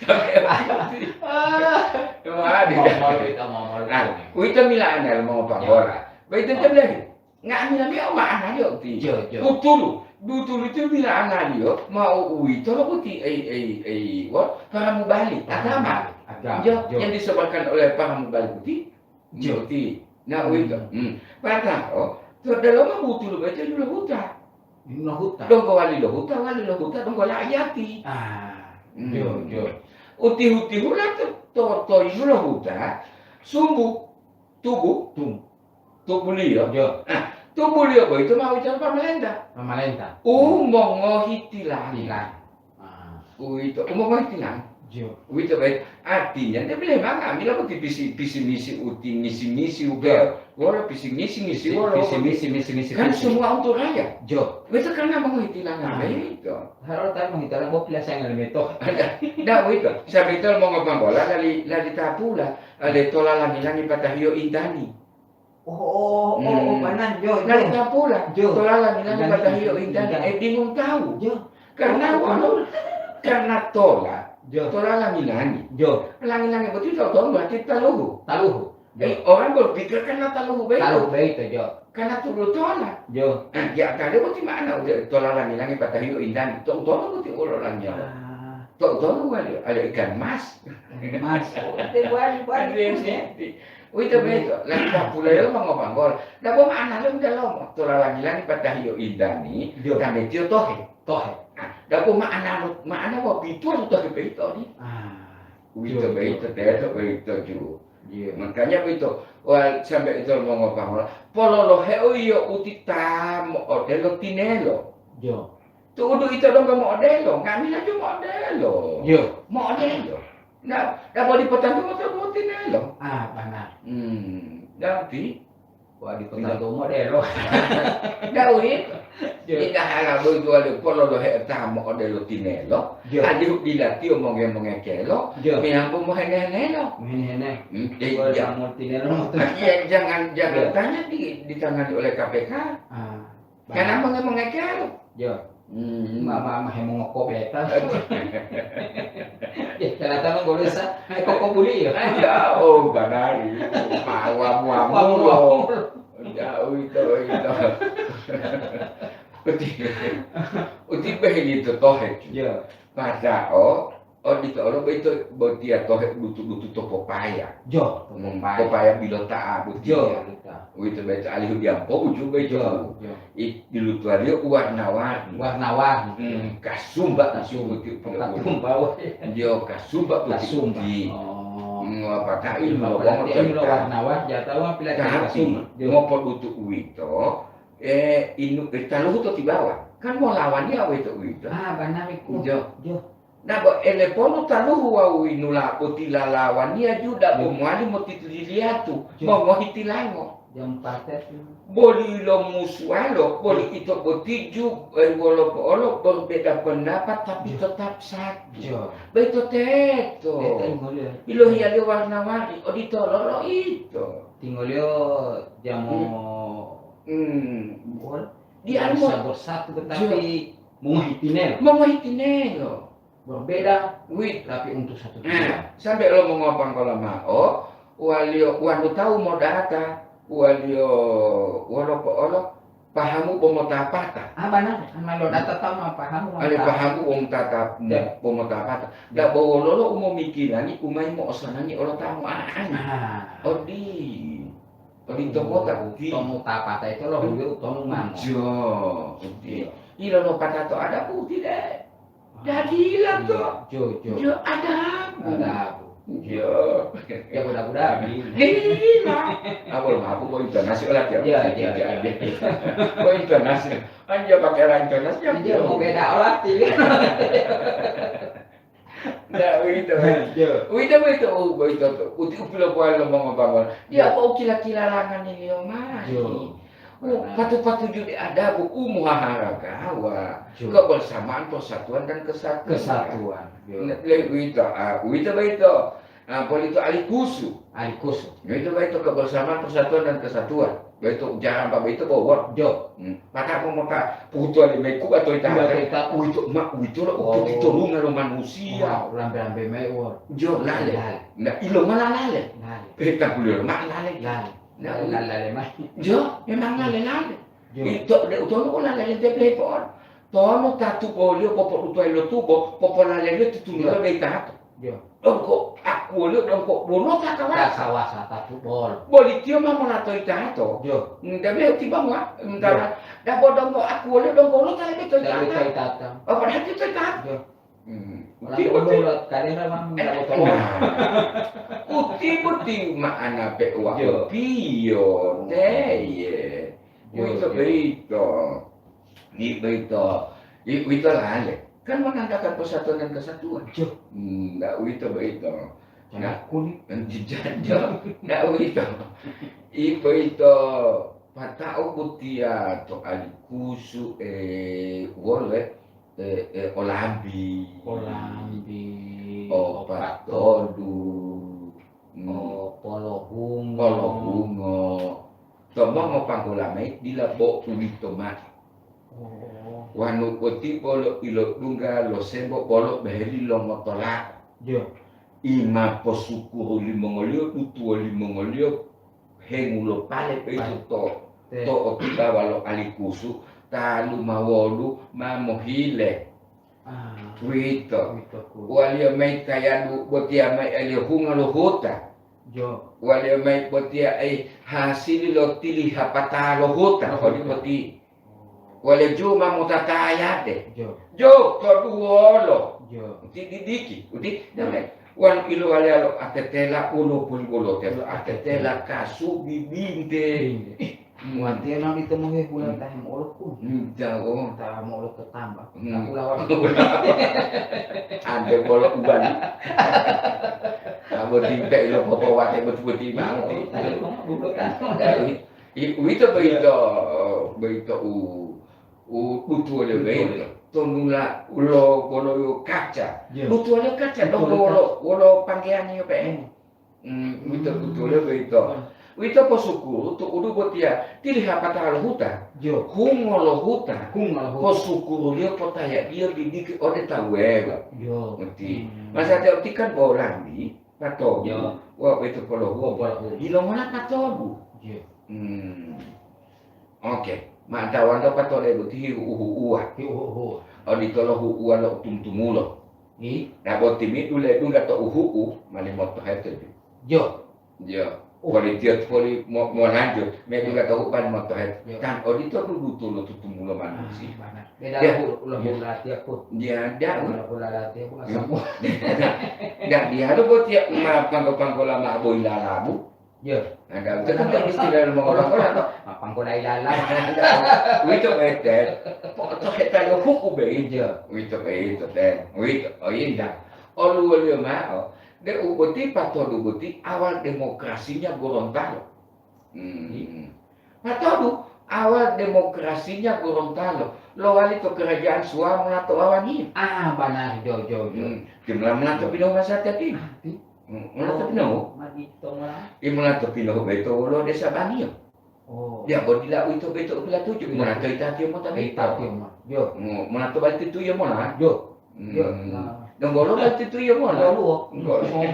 Sampai waktu itu. Ah. Cuma ada. Mau, mau kita, mau, mau. Nah, uwito mila anda mau panggola. Ya. Baik, itu kan lagi. Nga'amila mao ma'analiyo uti. Jo, jo. Butulu. Butulu itu bila'analiyo ma'o uwito lo uti ei, ei, ei, wah, para mubalik agama. Agama, jo, jo. Yang disebarkan oleh para mubalik uti, jo, uti. Nah, uwito. Hmm. Padahal, to delomo butulu boyito dila huta. Dila huta. Donggo wali lo huta, wali lo huta, donggo la'ajati. Ah, hmm, jo, jo. Utihu-tihula to, to, to yilu lo huta, sumbu, tubu. Tum-, Tubuliyo. Jo. Ah, tubuliyo boyito ma uwito lo pamalenta. Pamalenta. U mongohi tilango. Tilango. Ah. Uwito, u mongohi tilango. Jo. Uwito boyito. Artinya, dia bilang, "Bang, amila boti pisi-, pisimisi uti, ngisi-ngisi uti. Jo. Wolo pisimisi, ngisi wolo." Pisimisi, misi-misi, kan pisimisi. Semua untuk rakyat. Jo. Uwito karena mongohi tilango. Ah. Boyito. Harus tahu mongohi tilango, bo pilasanga lemeto. Ada. Nah, uwito. Sampai itu mongopanggola dari, dari tapula. Ada tola langi-langi patahiyo intani. Oh, oh, oh, oh, hmm. Panan, jo, jo. Nalika tapula, jo. Tola langi-langi patahiyo intani, eh, bingung tahu. Jo. Karena, oh, wanu, karena tola, jo, tola langi-langi. Jo. Langi-langi boti to'u tonu berarti taluhu. Taluhu. Jo. Eh, orang berpikir karena taluhu boyito. Taluhu boyito, jo. Karena tulu tola. Jo. Nah, dia kali boti ma'ana udah tola langi-langi patahiyo intani. To'u tonu boti wolo langi-langi. Ah. To'u tonu wali, ada ikan mas. Ikan mas. Oh, itu wali, wali. Ada yang pun, ya. Siti. Uwito boyito, lanta pulayo mongopanggola. Dabo ma'analo delomo, tola langi-langi patahiyo intani, jo, tametiyo tohe. Tohe. Ah, dabo ma'analo, ma'ana wa pituwa lo tohe boyito ni. Ah. Uwito, jo, boyito, jo. Teto boyito ju. Iya. Makanya boyito, wal-, sampai ito mongopanggola. Pololoheo yiyo uti ta mo'odelo tinelo. Jo. Tu'udu ito donggo mo'odelo, nga'amila ju mo'odelo. Yo. Mo'odelo. Nah, dabo dipotantu moto motinelo. Ah, bana. Hmm, berarti? Wah, dipotantu mo'odelo. Dawi. Yo. Indah ala boyito wali pololohe ta mo'odelo tinelo. Yo. Alihu dila tiyo monge-mongekelo, yo, meyambo mohene-henelo. Mohene-hene. Hmm, eh, iya. Wali motinelo moto. Iya, jangan, jangan, yo, tanya di, ditangani oleh K P K. Ah. Karena monge-mongekelo. Yo. Hmm. Ma, ma, ma hemongokobeta. Ya, ternyata menggolesa, eh, kokobuli ya. Ya, oh, banari. Mawa, muamu. Mawa, muamu. Ya, uwito, uwito. Uti, uti behini to tohe. Ya. Pada, oh, Odito olo boyito botiya tohe dutu-dutu to popaya. Jo, to popaya. Popaya bilota'a botiya. Jo, bilota'a. Uwito boyito alihu diampo uju boyito. Jo, jo. I, dilutuwaliyo uwarna-warni. Warna-warni. Hmm, kasumba, kasumba. Uju boyito. Kasumba, wah. Jo, kasumba botiya. Kasumba. Oh. Hmm, apakah ilmu lobongo. Ilmu warna-warni, jatawa pila kasumba. Jo. Tapi, mopodutu uwito, eh, inu, eh, taluhu to tibawa. Kan molawaniya uwito uwito. Ah, banari ku. Jo. Jo. Nabo eleponu taluhu wawu yinula botilalawaniya ju dabo mowali motitililiyatu, jo, mongohi tilango. Jam empat itu. Boli lomusuwalo, boli ito boti ju, eh, wolo po'olo berbeda pendapat, tapi, jo, tetap satu. Jo. Boyito teto. Teto, ngoliyo. Bilohiyaliyo warna-warni, odito lolo ito. Tingoliyo jamo. Hmm. Hmm. Wol-, di bisa anu bersatu, tetapi, jo, mongohi tinelo. Mongohi tinelo. Berbeda, wit, tapi untuk satu tujuan. Nah, sampai lo mongopanggola ma'o, Waliyo wanu tawu modata, waliyo wolo po'olo pahamu bo motapata. Ah, banari, ma lodata tawu ma pahamu. Ale motapata. Pahamu bo motata, ya, bo motapata. Ya. Dabo wololo u momikirani u mayi mo'osanangi olo tawu a'ani. Ah. Odi. Odi to kota uti. To motapata ito lo huyo utonu mamo. Jo, odi. Iya. Ilo lo patato ada uti de. Dadiya to. Jo, jo. Jo, adabu. Adabu. Jo. Ya, mudah-mudahan. Iya. Apa, apa, kok intonasi olah tiap. Ya, ya, ya. Kok intonasi? Kan dia pakai orang intonasi, ya. Iya, mau beda olah, tiap. Ndak, uwito, jo. Uwito, uwito, oh, uwito to. Uti upilo kuali lo mongobangun. Dia apa ukila-kilalangan ini, yo, Mas? Jo. Oh, patu-patu judi adabu u muhaharagawa, jo, kebersamaan, persatuan, dan kesatuan. Kesatuan, jo. Ne-, le-, uwito, ah, uwito boyito. Ah, polito alikusu. Alikusu. Uwito boyito kebersamaan, persatuan, dan kesatuan. Boyito ujaran pa boyito bowot. Jo. Hmm. Maka mo mota puhutuwa li mekuba to ita. Kuba to ita. Uwito ma, uwito lo, oh, uputi tolunga lo manusia. Oh, lambe-lambe mayi wolo. Jo, lale. Lale. Ndak, ilo mala lale. Lale. Peta kuliyo lo ma lale. Lale. Nah, lale, lale mayi. Jo, memang lale, lale. Jo. Ito, de, utono ko lale lente pehe po'on. Tono tatu boliyo popodutuwa lo tubo, popolaleliyo tutunulo, jo, de itato. Jo. Dongko akuwoliyo dongko bonota kawasa. Kawasa tatu bolo. Bolitiyo ma molato itato. Jo. Nda me tiba ma, nda, jo, dabo dongko akuwoliyo dongko bonota lebe to itato. Lebe to itato. Oh, padahal to itato. Jo. Hmm. Wala uti, uti. Bolo kadera, Bang, eh, nda botolo. Nah. Uti boti ma'ana pe wa, jo, piyo, teye. Jo, uwito, jo, boyito. Ni boyito. I, uwito lale. Kan menandakan persatuan dan kesatuan. Jo. Hmm, nda uwito boyito. Nah, kulit. Nda uwito. I boyito. Pata'o botiya to alikusu, eh, wolo, eh, eh, eh, olambi. Olambi, o, o patodu, patodu, hmm, o polohungo. Polohungo. To mongopanggola mayi dila bo uwito mao. Oh. Wanu boti bolo ilodungga lo sembo bolo beheli lo motola'a. Jo. I ma posukuru limongoliyo, dutuwo limongoliyo, hengulopale boyito to, to otibawa lo alikusu, talu ma wolu ma mohile. Ah, uwito. Uwito, uwito. Waliyo mayi tayadu botiya mayi aliyo hunga lo huta. Jo. Waliyo mayi botiya, eh, hasili lo tilihapata lo huta, lo huta, odi boti. Wale juma motatayade. Jo. Jo, to duwolo. Jo. Uti didiki, uti, dame. Wan ilowaleya lo atetela, wolo poli wolo telo atetela, kasu bibinte. Binte. Hmm. Watiya nabi temuhe bulan, hmm, tahem olokun. Hmm, jago. Tahem olok tetamba. Hmm. Aku lawan. Ante bolo ubali. Abo timpe ilo popo wate betu-betu mati. Iya, tadi ngomong dulu kan. Jadi, I, uwito boyito, boyito u, u, utuwoliyo boyito. Utuwoliyo. Tonula ulo, wolo yo kaca. Iya. Utuwoliyo kaca, dong. Utuwoliyo wolo, kaca. Wolo pangkeyaniyo pe'e. Hmm. Hmm, uwito, utuwoliyo boyito. Hmm. Uwito posukuru, tu'udu botiya, tilihapata lo huta. Iya. Hungo lo huta. Hungo lo huta. Posukuruliyo, potayadiyo, didiki ode tawu wuwewo. Iya. Uti. Hmm. Masatiya uti kan bo lambi. Patobu. Yo. Wa, itu polohu. Oh, polohu. Yilongola patobu? Yo. Hmm. Oke. Ma'o tawanto patode boti hihu'u-hu'uwa. Hihu'u-hu'uwa. Oditolo hu'uwa lo tumtumulo. Yi. Na boti mi dule dungga to uhu'u, mali motoheto ju. Yo. Yo. Oh. Poli tiyo poli mo-, molanjut, me dungga to hu'u mali motoheto. Yo. Kan odito dudutu lo tutumulo manusia. Ah, bana. Beda. Ya. Lahu, lahu latiya pun. Ya, ya. Lahu latiya pun, hmm, asam. Ya, diyalu botiya ma panggo-panggola ma boyi lalabu. Ya. Ada, itu kan istilah mau panggola, no? Ma panggola ilala. Wito bete. Pokoknya kita lo hukum be. Ya. Wito be itu, ten. Wito. Oh, iya, ya. Oluwoliyo ma'o, de u boti patodu boti awal demokrasinya Gorontalo. Hmm. Patodu, awal demokrasinya Gorontalo lowali to kerajaan Suwaro mola to Wawangiyo. Ah, banari, jo, jo, jo. Hmm. Ti mola, mola to Pinohu masatiya ti. Ah, ti. Hmm, mola to Pinohu. Oh, ma ito mola. I mola to Pinohu beto wolo desa Bangiyo. Oh. Ya, bo dila uwito beto u pilatuju. Iya. Mola to Itatiyo mota beto. Itatiyo mota. Jo. Mo-, mola to Balitutuyo mola. Jo. Hmm. Yo, nah. Dong bolo bati tu iya mola. Bolo. Bolo. Oh.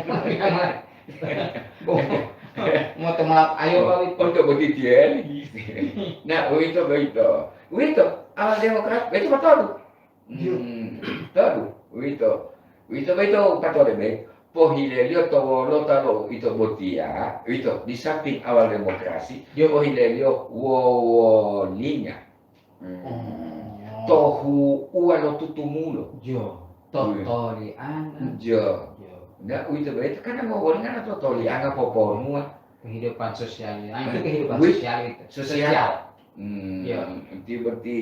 Bo-, Ayo, Pak, wito. Untuk boti tiye. Nah, uwito boyito. Uwito, awal demokrat, boyito matodu. Iya. Hmm, todu, uwito. Uwito boyito patodu be. Pohileliyo to wolota lo ito botiya, uwito, di samping awal demokrasi, iya, pohileliyo wowolinya. Hmm. Oh. To hu'uwa lo tutumulo. Jo, to tolianga. Jo. Jo. Nah, uwito boyito kan ngowolinga to tolianga poponuwa. Kehidupan sosial. Ah, itu kehidupan sosial itu. Sosial. Sosial. Hmm, iya. Itu berarti,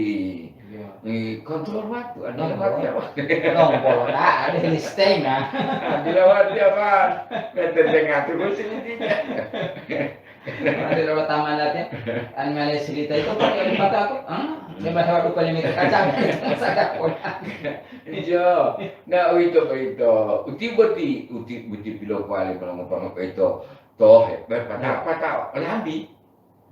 iya, eh, kontrol waktu, ada waktu apa? Dong, polo dah, ada di setengah. Ada waktu apa? Tentang ngatur sih intinya. Ada lewat taman latihan. Anu, male cerita itu, Pak, yang dipatah aku. Ah, dia bahasa lupa lima kacang. Sadar pun. Iya. Nah, uwito boyito. Uti boti, uti boti pilo kuali melongo-longo boyito. Tohe, berpatah-patah, lambi.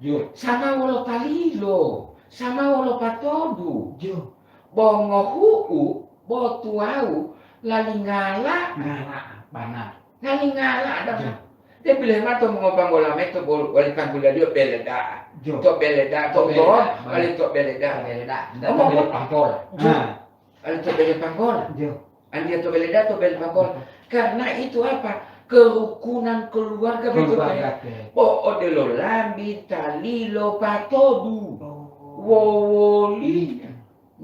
Yo. Sama wolo talilo, sama wolo patodu. Yo. Bo ngohu'u, bo tuwawu, lalingala. Ngala, bana. Lalingala ada. Yo. Dia pilih mato mengobang bola main to bol-, wali tangguladiyo bele da'a. Jo. To bele da'a, to bele da'a, wali to bele da'a. To bele da'a. Ndak to bele pangkol. Jo. Ah. Wali to bele pangkol. Jo. Andia to bele da'a, to bele pangkol. Karena itu apa? Kerukunan keluarga betul. Keluarga, betul. Po odelo lambi, talilo, patodu. Oh. Wowoli. Iya.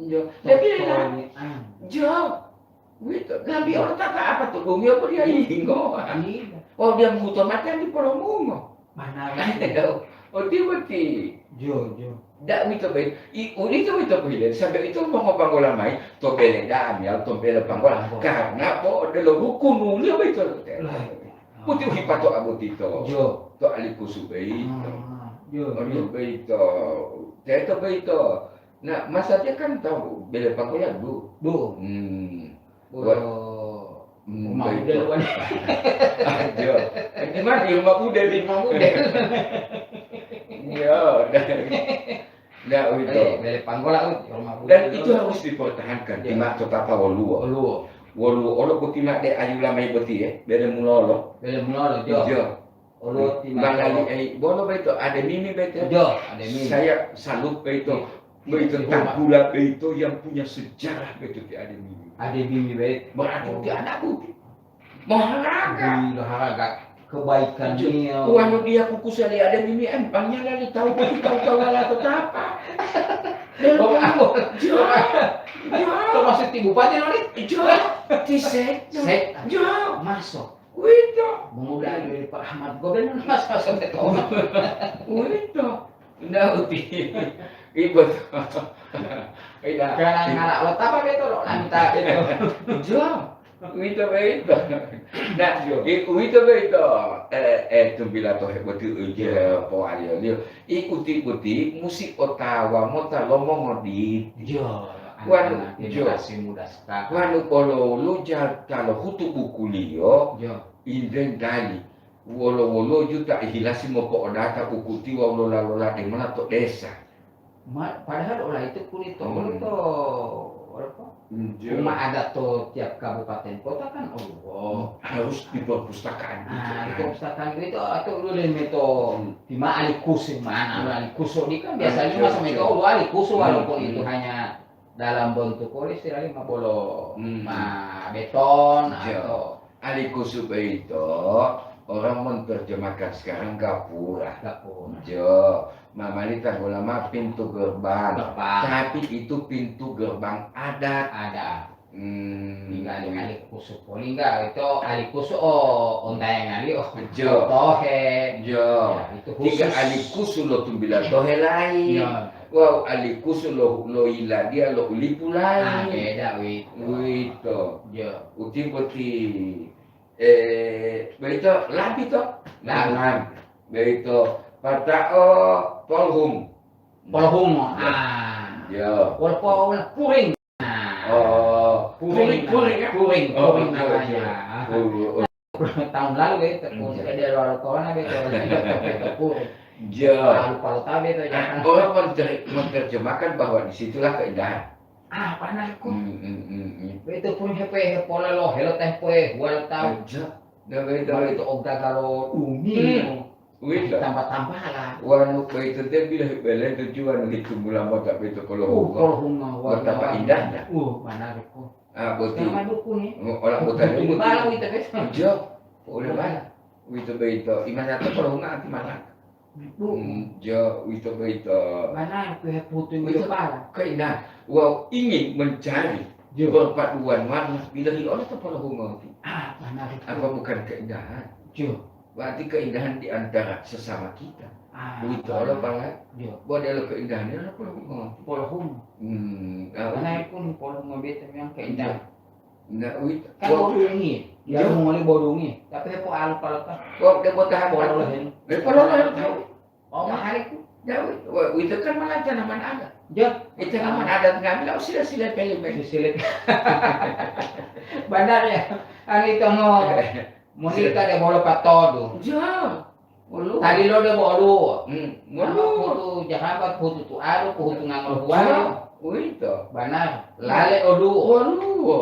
Jo. Tapi lah. Jo. Wito, nabi orang taka apa tuh? Bumi apa dia ingo? Iya. Oh, dia muto mati yang dipolomungo. Mana? Oti, oti. Jo, jo. Ndak wito bai, i, ulito wito pohile, sampai itu mau panggola mai, to bele dami, to bele panggola. Panggola. Karena bo odelo hukum mulia bai to. Lah. Putih hipato abotito. Jo. To alikusu bai. Ah, jo, jo. Bai to. Teto bai to. Nah, masa dia kan tahu bele panggola, Bu. Bu. Hmm. Buat rumah budel, wan. Ajo. Di mana di rumah budel? Di rumah budel. Iya, udah. Ndak, uwito. Eh, bele panggola, rumah budel. Dan itu harus dipertahankan. Iya. Tima tetapa woluwo. Woluwo. Woluwo olo boti ma de ayula mai boti, ya. Bele mulolo. Bele mulolo, jo. Iya. Olo ti mangali, eh, bolo beto, Ade Mimi beto. Jo, Ade Mimi. Saya salut beto. Iya. Beto, iya, tangkula beto yang punya sejarah beto ti Ade Mimi. Ade Mimi beto. Berarti ti anak boti. Maharaga. Wih, maharaga. Kebaikan dia. Wanu dia kuku sali Ade Mimi, empangnya lali tahu boti, tahu-tahu lala tetapa. Bapak Ambo. Jo. Jo. Termasuk ti bupati, lori? Jo. Ti sekno. Sekno. Jo. Masuk. Uwito. Pemuda dari Pak Ahmad Gobel, Mas, Mas, Mas, Mas. Uwito. Ndak uti. Ibu. Ida. Jangan ngalak lo tapa beto lo, lanta beto. Jo. Uwito beto. Nah, jo. I, uwito beto. Eh, eh, tumbila to heboti uji, jo, po alio-alio. I uti-uti musi otawa mota lo mongoditi. Jo, wanu, anak-anak jo, generasi muda sekarang. Wanu bolo luja ta lohutu bukuliyo, jo, indeng dali. Wolo-wolo juta ihilasi mopo'odata buku tiwa lola-lola de mona to desa. Ma-, padahal ola itu kuli to, hmm, to, apa? Hmm, jo. Rumah adat to tiap kabupaten kota kan, oh. Hmm, harus di perpustakaan itu, ah, di kan? Perpustakaan itu atau dulu meto, hmm, di ma alikusu mana, hmm, alikusu di kan biasanya, ah, jo, masa jo, meto, oh, alikusu, hmm, walaupun, hmm, itu hanya dalam bentuk, oh, istilahnya ma bolo, hmm, ma beton, jo, atau alikusu beito, orang menerjemahkan sekarang gapura. Gapura. Jo. Mamali tanggula ma pintu gerbang. Gerbang. Tapi itu pintu gerbang adat. Adat. Hmm. Tinggal di alikusu polingga, itu alikusu, oh, ontaya ngali, oh, jo, tohe. Jo. Ya, itu khusus. Tiga alikusu lo tumbila tohe lain. Ya. Wawu alikusu lo, lo yiladiya lo ulipu lain. Ah, beda, wito. Wito. Jo. Uti boti, eh, beito labi to? Labi. Labi. Beito pata'o polhum. Polhum, ya, ah. Ya. Walaupun puring. Nah. Oh, puring, puring, puring, ya? Puring, oh, puring namanya. Puring. Tahun lalu, ya, hmm, ya, dia luar corona, gitu. Puring. Ya. Lupa-lupa, gitu, ya. Orang menerje-, menerjemahkan bahwa disitulah keindahan. Ah, panaku. Hmm, hmm, hmm, hmm. Itu pun hepe, hepola lo, helo tempo, eh, wal tau. Aja. Nah, begitu. Baru itu ogagalo dumi. Hmm. Uwito. Tambah-tambahlah. Wanu boyito nte bilohi bele tujuwanu hitumula mota boyito Uh, polohunga. Polohunga, wah, Mota wah, indahnya. Uh, banari ko. Ah, boti. Sama dukuni. Oh, ola bota Boti dukuni. Bala wito, guys. Jo, boleh bala. Wito boyito. Imana to polohunga ati mana? Bu. Hmm, jo, wito boyito. Banari ko heputu Wito wito bala. Keindahan. Wau ingin mencari Jo. perpaduan warna bilohi olo to polohunga. Ah, banari ko. Apa bukan keindahan? Jo. Berarti keindahan di antara sesama kita. Ah, Uwito olo pala. Yo. Bo delo keindahan lo polohungo. Polohungo. Hmm, ah, Karena itu polohungo beta memang keindahan. Ndak uwito. Kan bodungi. Ya Yo. mongoli bodungi. Tapi po alu pala kan. Kok dia buat tahan Pololo pala? Hen. Eh, pololo yang tahu. Oh, mahal itu. Ya, uwito. Wah, uwito kan malah tanaman ada. Yo. Itu tanaman ada ngambil, oh, sila-sila pele, pele. Sila-sila. Bandar ya. Anu itu no. Monika de bolo patodu. Ja. Woluwo. Tadi lo de bolu. Hmm, Anu woluwo. Putu jahabat, putu tuaru, putu ngangol buayo. Ja, uwito. Banar. Lale oluwo. Woluwo.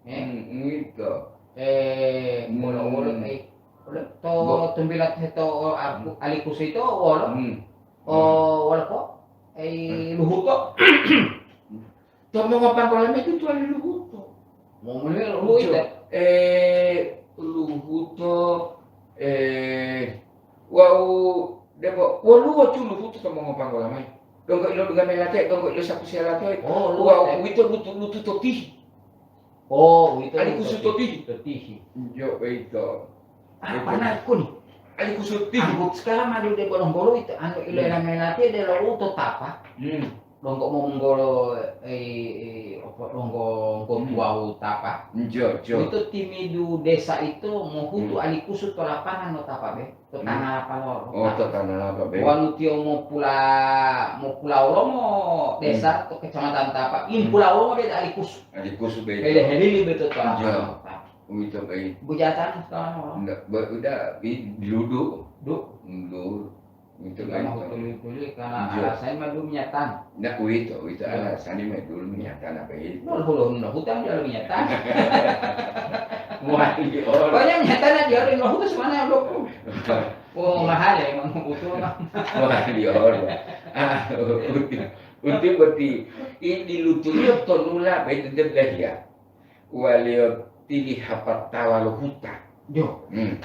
Eh. Hmm, uwito. Eh, Hmm. Wolo-wolo, eh, wolo to Bo- tumbilat heto, o, aku, Hmm. Alikusu ito wolo. Hmm. O, Hmm. Wolo po? Eh, Hmm. Luhuto. To mongopanggola mayi tutuwali Luhuto. Momule Luhuto. Jo, eh, Luhuto, eh, wau debo, woluwo cu Luhuto to mongopanggola mayi. Donggo ilo dunga melate, donggo ilo sakusiya late. Oh, Luhuto. Wau uwito lutu, lutu to tihi. Oh, uwito Alikusu lutu to to tihi. Tihi. Jo, uwito. Ah, Betul. Pana kuni. Alikusu tihi. Anggut sekala madu de bolong bolo itu, anu ilo Hmm. ena menate de lo uto tapa. Hmm. Donggo monggolo, eh, eh, opo, donggo Hmm. Tuwawu tapa. Jo, jo. Itu timidu desa itu mohutu Hmm. Alikusu to lapangan lo tapa be, to Hmm. tana lapa lo. Oh, to tana lapa be. Wanu tiyo mopula, mopula wolomo desa Hmm. to kecamatan tapa, Hmm. impula wolomo de Alikusu. Alikusu be. Hele helili beto to Jo. lapangan lo tapa. Uwito bai. Bujatan sekarang, Bang. Ndak, ba-, udah, i-, diludu. Du. Diludu. Uwito Jika bai mau to. Tuli-tuli karena Iya. Alasan mah du menyatan. Ndak, uwito, uwito Iya. Alasan mah dulu menyatan apa itu? Nol puluh enam hutang dia menyatan. Wah, iya. Banyak menyatan aja, ada yang hutang semana, Bro. Oh, mahal ya, emang butuh, Bang. Wah, iya. Ah, uti, uti berarti i-, dilutuliyo to nula, baik tetap dah ya. Waliyo tili hapatawa lo huta. Jo. Hmm.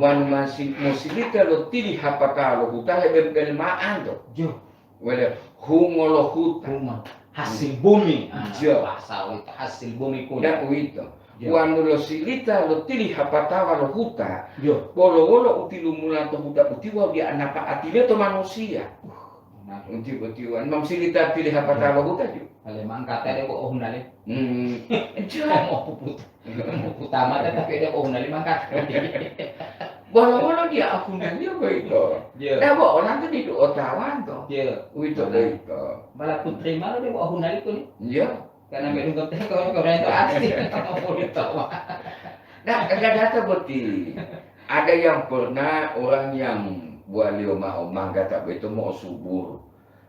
Wanu masi-, mosilita lo tili hapatawa lo huta lebe-, bele ma'anto. Jo. Waliyo hungo lo huta. Hungo. Hasil Hmm. bumi. Ah, Jo. Bahasa uwito, hasil bumi kuda. Ndak uwito. Jo. Wanu lo silita lo tili hapatawa lo huta, Jo. Bolo wolo u tilumula to huta boti wawu dianapa atile to manusiya. Uh, benar. Unti boti wanu mam silita tili hapatawa lo huta, Jo. Ale mangkata de kok ohunale. Hmm. Mo puput-, mo putamata tapi de kok ohunale mangkata. Bolo-bolo dia akunannya boyito. Iya. Dabo orang tu didu otawan to. Iya. Uwito Mana? Boyito. Bala putri malu de kok ohunale kuni. Iya. Karena medungkot teh kau keren to asli. Mau pulito. Nah, kadang-kadang boti. Ada yang pernah orang yang bualiyo ma'o mangga ta boyito mo'osuburu.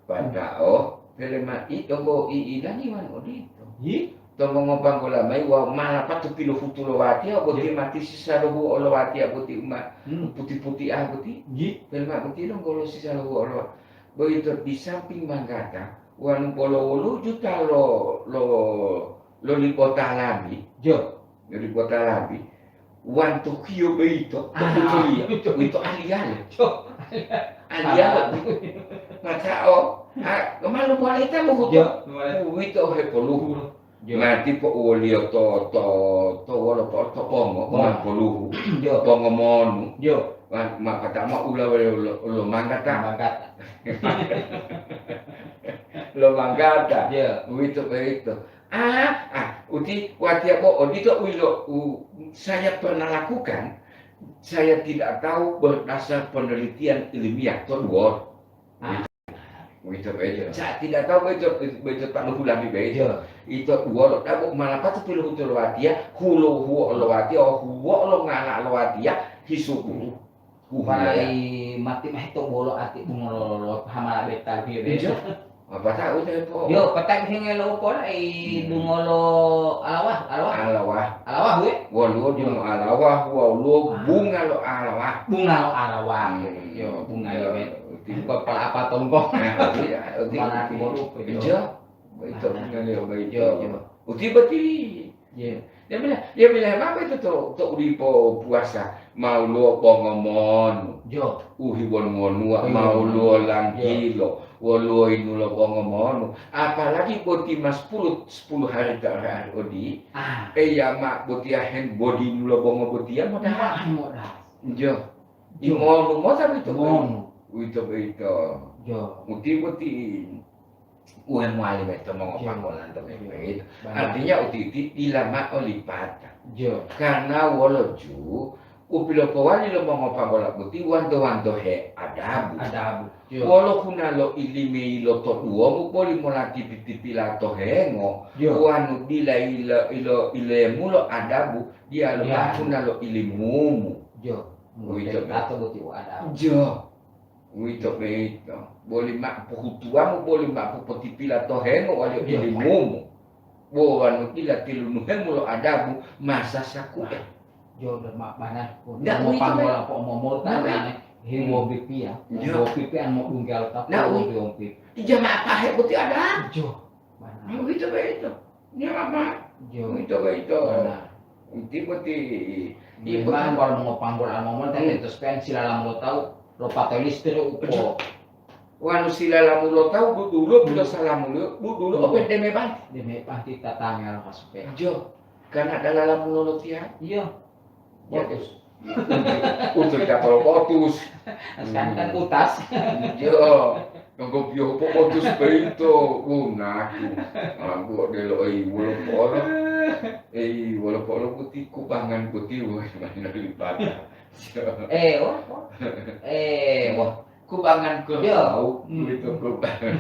Pada'o, pelema i, donggo i ilangi wan odito. Yi? To mongopanggola mayi wawu malapatu pilohutu lo watiya boti Yi. Mati sisa lohuo lo watiya boti uma Hmm. puti-puti ah boti. Yi? Pelema boti donggo lo sisa lohuo lo. Boyito di samping manggata, wanu bolo wolu juta lo, lo, lo libota labi. Jo. Lo libota labi. Wantokiyo boyito, Ah, tokutuliyo, betul. Uwito aliyalo. Jo. Aliyalo. Ah. Macao, ah, malu muwalita mohuto. Jo, muwalita. Uwito hepoluhu. Jo. Mati po uwoliyo to, to, to wolo po, to pongo, Pongo. Mapoluhu. Jo. Pongo monu. Jo. Ma, ma pata ma ula wele lo, lo manggata. Manggata. Lo manggata. Jo. Uwito boyito. Ah, ah, uti watiya bo odito u ilo u saya pernah lakukan, saya tidak tahu berdasar penelitian ilmiah, to duwolo. Ah. Uwito boyito. Saya tidak tahu boyito, boyito talu hulabi boyito. Iya. Ito duwolo, dabo malapatu pilohutu lo watiya, hulo huo lo watiya, huo lo ngala lo watiya, hisubu. Uhulaya. Palai mati mah to bolo ati bungolo lo hamala beta piye be. Iya. Apa tahu saya po? Yo, petak hingga lo pola i Hmm. dungolo alawah, alawah. Alawah. Alawah, we? Woluwo Yo. dungo alawah, woluwo Ah. bunga lo alawah. Bunga lo alawah. Hmm. Yo, bunga Yo, yo, we. uti- Kok pala apa tongkong? Nah, iya, uti- Mana uti- aku lupa, yo. Iya. Baik, Mana? bunga lo baik. Yo, yo. Uti beti. Ye. Dia bilang, dia bilang, "Mapa itu to, to udipo puasa? Mau luo pongo monu, Jo. uhi wonu-wonua, Uhi mau wonu-wonua. luo langkilo, Jo. woluo inulo pongo monu. Apalagi boti mas sepuluh, sepuluh hari terakhir odi. Ah. Eya ma botiya hen bodi nulo bongo botiya moda'a." Moda'a, moda'a. Jo. Jo. Imonu mota boyito. Imonu. Uwito boyito. Jo. Muti boti uwe mowali boyito mongopanggolanto Iya. boyito. Iya. Benar. Artinya uti-uti dila mao lipata. Jo. Karena wolo ju u pilopowali lo mongopanggola boti wanto-wantohe adabu. Adabu. Jo. Wolo huna lo ilimi lo to duwomu boli mola tipi-tipila to hengo, Jo. wanu dila ilo, ilo, ilemu lo adabu, diyalu Iya. ma huna lo ilimumu. Jo. Uwito Tato boti u adabu. Jo. Uwito boyito. Boli ma pohutuwamu, boli ma popotipila to hengo wali Iya. ilimumu. Bo wanu dila tilunuhemu lo adabu, masa saku'e. Jo, do ma-, bana. Ndak Mo uwito, panggola Pak. po momota Ndak, nane, he Hmm. wobipiya. Jo. Wobipiya mo dunggal tapu Ndak uwi-, wobi-wobi. Ija ma pahe boti adabu. Jo. Bana. Nah, uwito boyito. Nya ma Jo. Uwito boyito. Bana. Uti boti. Memang kalau mongopanggola momota Hmm. tetes pen silalamu lo tawu, lo pato listrik upo. Jo. Wanu silalamu lo tawu dudulo, Hmm. bilo salamu lo dudulo, Hmm. open deme banti. Deme banti tatangga lo kasupe. Jo. Karena dalalamu lolotiya. Iya. Ya. Bagus. Untuk, untuk dapat potus. Sekarang kan Hmm. utas. Iya. Nunggu piyo potus boyito. Unaku. Aku delo, ei, wolo polo. Ei, wolo polo putih kubangan putih, woi, mana lipatan. Eh, wah, wah. Eh, wah. Kubangan Iya. kerbau, Hmm. uwito kubangan.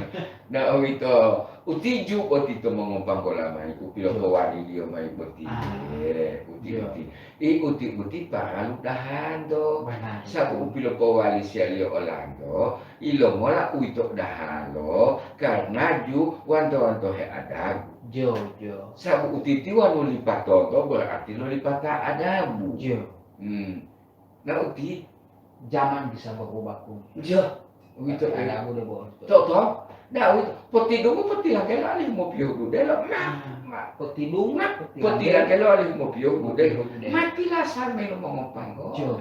Nah, uwito, utiju boti to mongopanggola mayi, u Jo. pilopowaliliyo mayi boti. Ah. Eh, uti, Iya. uti. I uti, uti paralu dahanto. Benar. Sabu u pilopowali siyaliyo olanto, ilomola uwito dahalo, karena ju wanto-wanto headabu. Jo, jo. Sabu utiti wanu lipatonto berarti lolipata adabu. Jo. Hmm. Nah, uti Jaman bisa berubah pun. Iya, uwito, Tapi iya. ada boleh bohong. To, to. Nah, uwito. Potidungu potilangkelo alihu mopiyohu dudelo. Ma, Ah, ma. Potidungu, Ma, potilangkelo. Potilangkelo alihu mopiyohu dudelo. Mopiyohu dudelo. Mati lasa melu mongopanggo. Jo.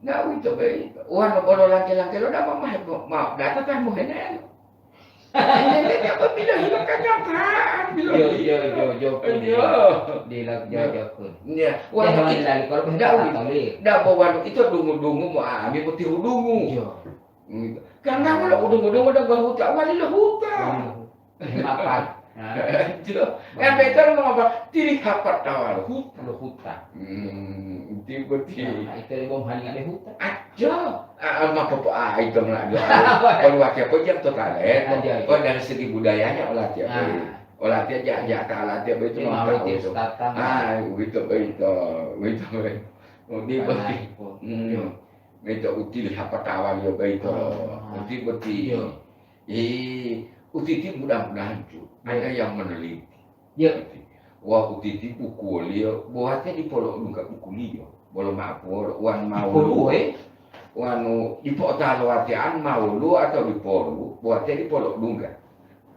Nah, uwito boyito. Wano bolo langke-langkelo dama mahe, ma, data tamu henelo. Iya, iya, iya, apa bilang, bilang kenyataan, bilang Iya, iya, gitu. iya, iya, pun. Iya. Dila, iya, Iya. iya, pun. Iya. Wah, Dia hanya itu, lali, kalau ndak, bukan Katolik. Ndak, bahwa itu dungu-dungu mau ami putih dungu. Iya. Hmm. Karena kalau dungu-dungu udah gak huta, wali lo huta. Iya. Mapan. Nah. Iya. Yang betul mau apa? Tiri hapat tawar huta. Lo huta. Hmm, itu betul. Nah, itu yang mau hanya ada huta. Aja. Ah, ah, ma popo, ah, ito mla jo. Apa? Poluwake po jam totale. Ah, iya, iya. Oh, dari segi budayanya olatiya po. Ah. Olatiya ja, ja ta olatiya po itu. Iya, ma mau tahu itu. Tatang. Ah, begitu, begitu. Begitu, begitu. Oh, di Tanah boti. Ipo. Hmm. Iya. Begitu uti hapa tawaliyo begitu. Ah. Uti boti. Iya. Ih, uti ti mudah-mudahan ju. Iya. Ada yang meneliti. Iya. Wah, utiti bukuwoliyo, bo watiya dipo lo'odungga bukuliyo, bolo ma'apuwolo, wanu ma Dipo woluwo, luwo, eh? Wanu dipo otalo watiya anu ma woluwo atau dipo woluwo, bo watiya dipo lo'odungga.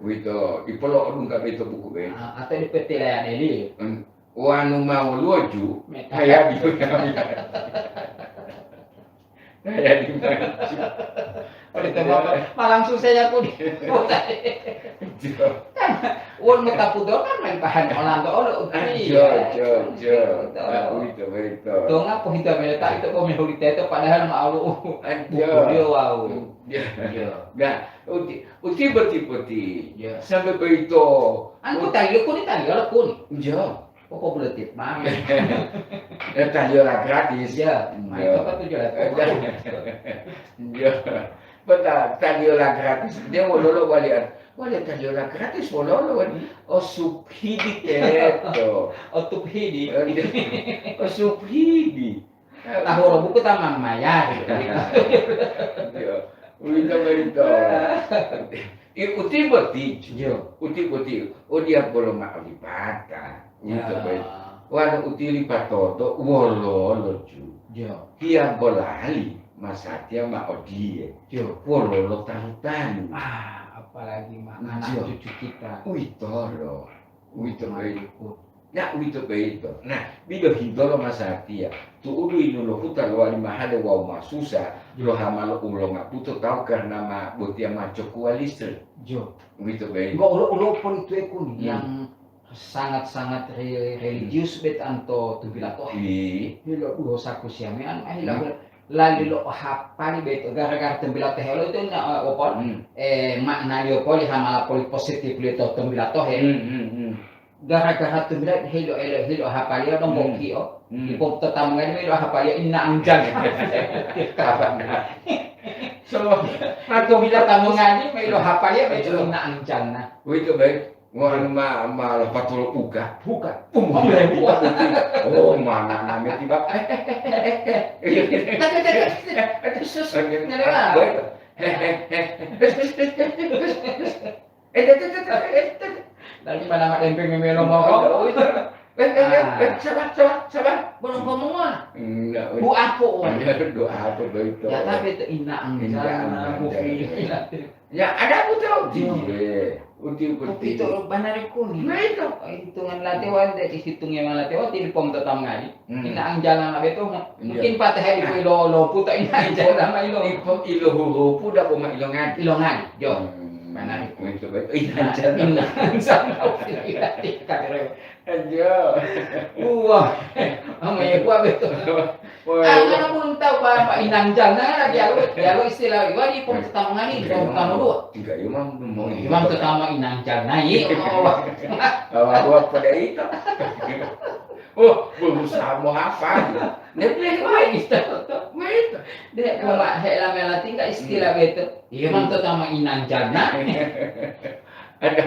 Uwito, dipo lo'odungga boyito buku boyito. Ah, atau dipo tilayadeliyo? Hmm, wanu ma woluwo ju, Meta. Hayadi. Saya di mana? Oleh itu, Bapak, malam susah ya, Bun. Iya. Kan, wong metaputo kan main bahan Orlando, olo, Ah, iya, iya, iya. Betul. Ah, begitu, begitu. Dong, apa kita minta itu kok mehuli teto, padahal mau lu. Ah, iya. Buku dia, wow. Iya. Iya. Nah, uti, uti beti-beti. Iya. Sampai begitu. Anu, tadi lu kuni, tadi lu kuni. Iya. Pokok boleh tip, Bang. Eh, tahlilan gratis. Iya, main Iya. apa tuh, Jal? Eh, dah. Iya. Betul, tahlilan gratis. Dia wololo walian. Walian tahlilan gratis, wololo, wan. Hmm. Oh, subsidi teto. Oh, subsidi. Eh, dia, oh, subsidi. Tahu orang buku taman maya, gitu. Iya. Uwito, uwito. I uti boti, Ju. Yo. Uti boti, o diabolo ma'o lipata. Uwito boyito. Wanu uti lipatoto, wololo, Ju. Yo. Diabolali masatiya ma odiye. Yo. Wololo talu-talu. Ah, apalagi ma anak cucu kita. Uwitolo. Uwito boyito. Nah, uwito boyito. Nah, bilohintolo masatiya. Tu'udu yinulo huta lowali mahale wawu masusa, lohamalo ulongapu to tawu karna ma botiya ma cokuwa listrik. Jo. Uwito boyito. Bo ulo, ulo polituwe kuni yang sangat-sangat re-, religius bet anto tumbila tohe. Iya. Hilo duho saku siame anu, ah, hila lali lo hapali beto gara-gara tumbila tohe lo itu na, eh, opol. Eh, makna liyo poli hamala poli positif liyo to tumbila tohe. Gara-gara tumbila hilo elo hilo hapaliyo dong bokio. Ipo to tamu ngani melo hapaliyo inna anjang. Kapan? So, atau bila tamu ngani melo hapaliyo melo inna anjang na. Uwito boyito. Wah, ma, ma, patolo buka. Buka. Oh, mana name tiba. Sus, sus, sus. Boyito. Eh, te, te, te, te, eh, te, te. Lagi mana mak tempe memelo mau. Oh, itu. Eh, eh, eh, eh, sabar, sabar, sabar. Bolong ngomong, ah. Enggak, Bu apo, wah. Enggak, doa apa begitu? Ya, tapi itu inna anjana, Bu. Ya, ada aku tahu. Iya. Uti, uti. Itu banari kuni. Nah, itu. Hitungan latewan, dari hitungnya mana latewan, telepon tetangga. Ina anjana na beto, mungkin patah hari ilo, lo puta ina anjana ma ilo. Ipo ilo hurupu, dabo ma ilo ngadi. Ilo ngadi, jo. Mana itu? Itu betul. Ina anjana. Ina anjana. Ajo. Wah. Ama ya gua beto. Wah. Ana pun tahu apa ina anjana, dia lo, dia lo istilah gua di pom tetangga ni, pom kamu dua. Tiga imam mau. Imam tetangga ina anjana, iya. Awak gua pada itu. Oh, berusaha mau hafal. Dia bilang, "Wah, itu, wah, itu." Dia cuma hela mela tinggal istilah beto. Iya, mantu sama inang jana. Ada,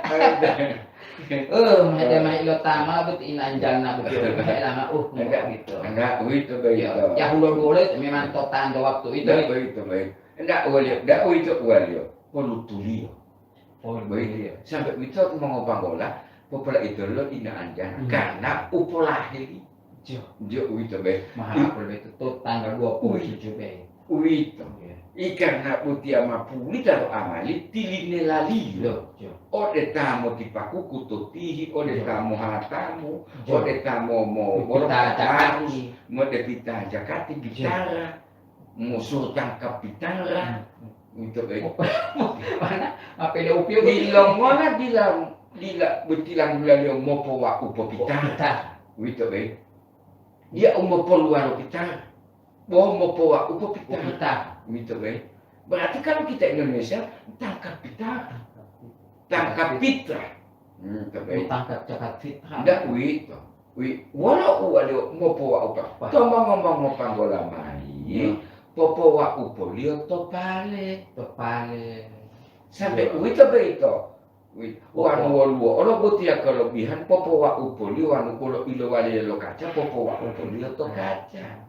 ada. Oh, mahede mah ilo tama betul inang jana betul. Hela mah, uh, enggak gitu. Enggak, begitu, begitu. Ya, ya, hulo dulu itu memang total waktu itu. Enggak, begitu, baik. Enggak, wali, enggak, begitu, wali. Polutuliyo. Oh, begitu ya. Sampai uwito mongopanggola, popolaitolo ina anjana. Karena u polaheli. Jo. Jo, uwito be. Maha polo beto to tanggal dua puluh tujuh be. Uwito. Iya. I karena utiya ma pulita lo amali, tilinelaliyo. Jo, jo. Ode ta motipakuku to tihi, ode ta mohatamu, ode ta mo, mo, pita jakati. Mode pita jakati, jo. Bitara. Musuh tangkap pitara. Uwito boyito. Mana? Apa dia upio? Ilongola dila, dila betilanggulaliyo mopowa'upo pitara. Pitara. Uwito boyito. Dia u mopoluwalo pitara. Bo mopowa'upo pitara. Pitara. Uwito boyito. Berarti kalau kita Indonesia, tangkap pitara. Tangkap pitra. Hmm, tapi tangkap zakat fitrah. Ndak uwito. Wi, wolo uwaliyo mopowa'upa. Wah. To mongo-mongo panggola mayi, popowa'upoliyo to pale. To pale. Sampai uwito boyito. Wi, wanu woluwo olo botiya kolobihan, popowa'upoliyo wanu wolo ilowaliyo lo kaca, popowa'upoliyo to kaca.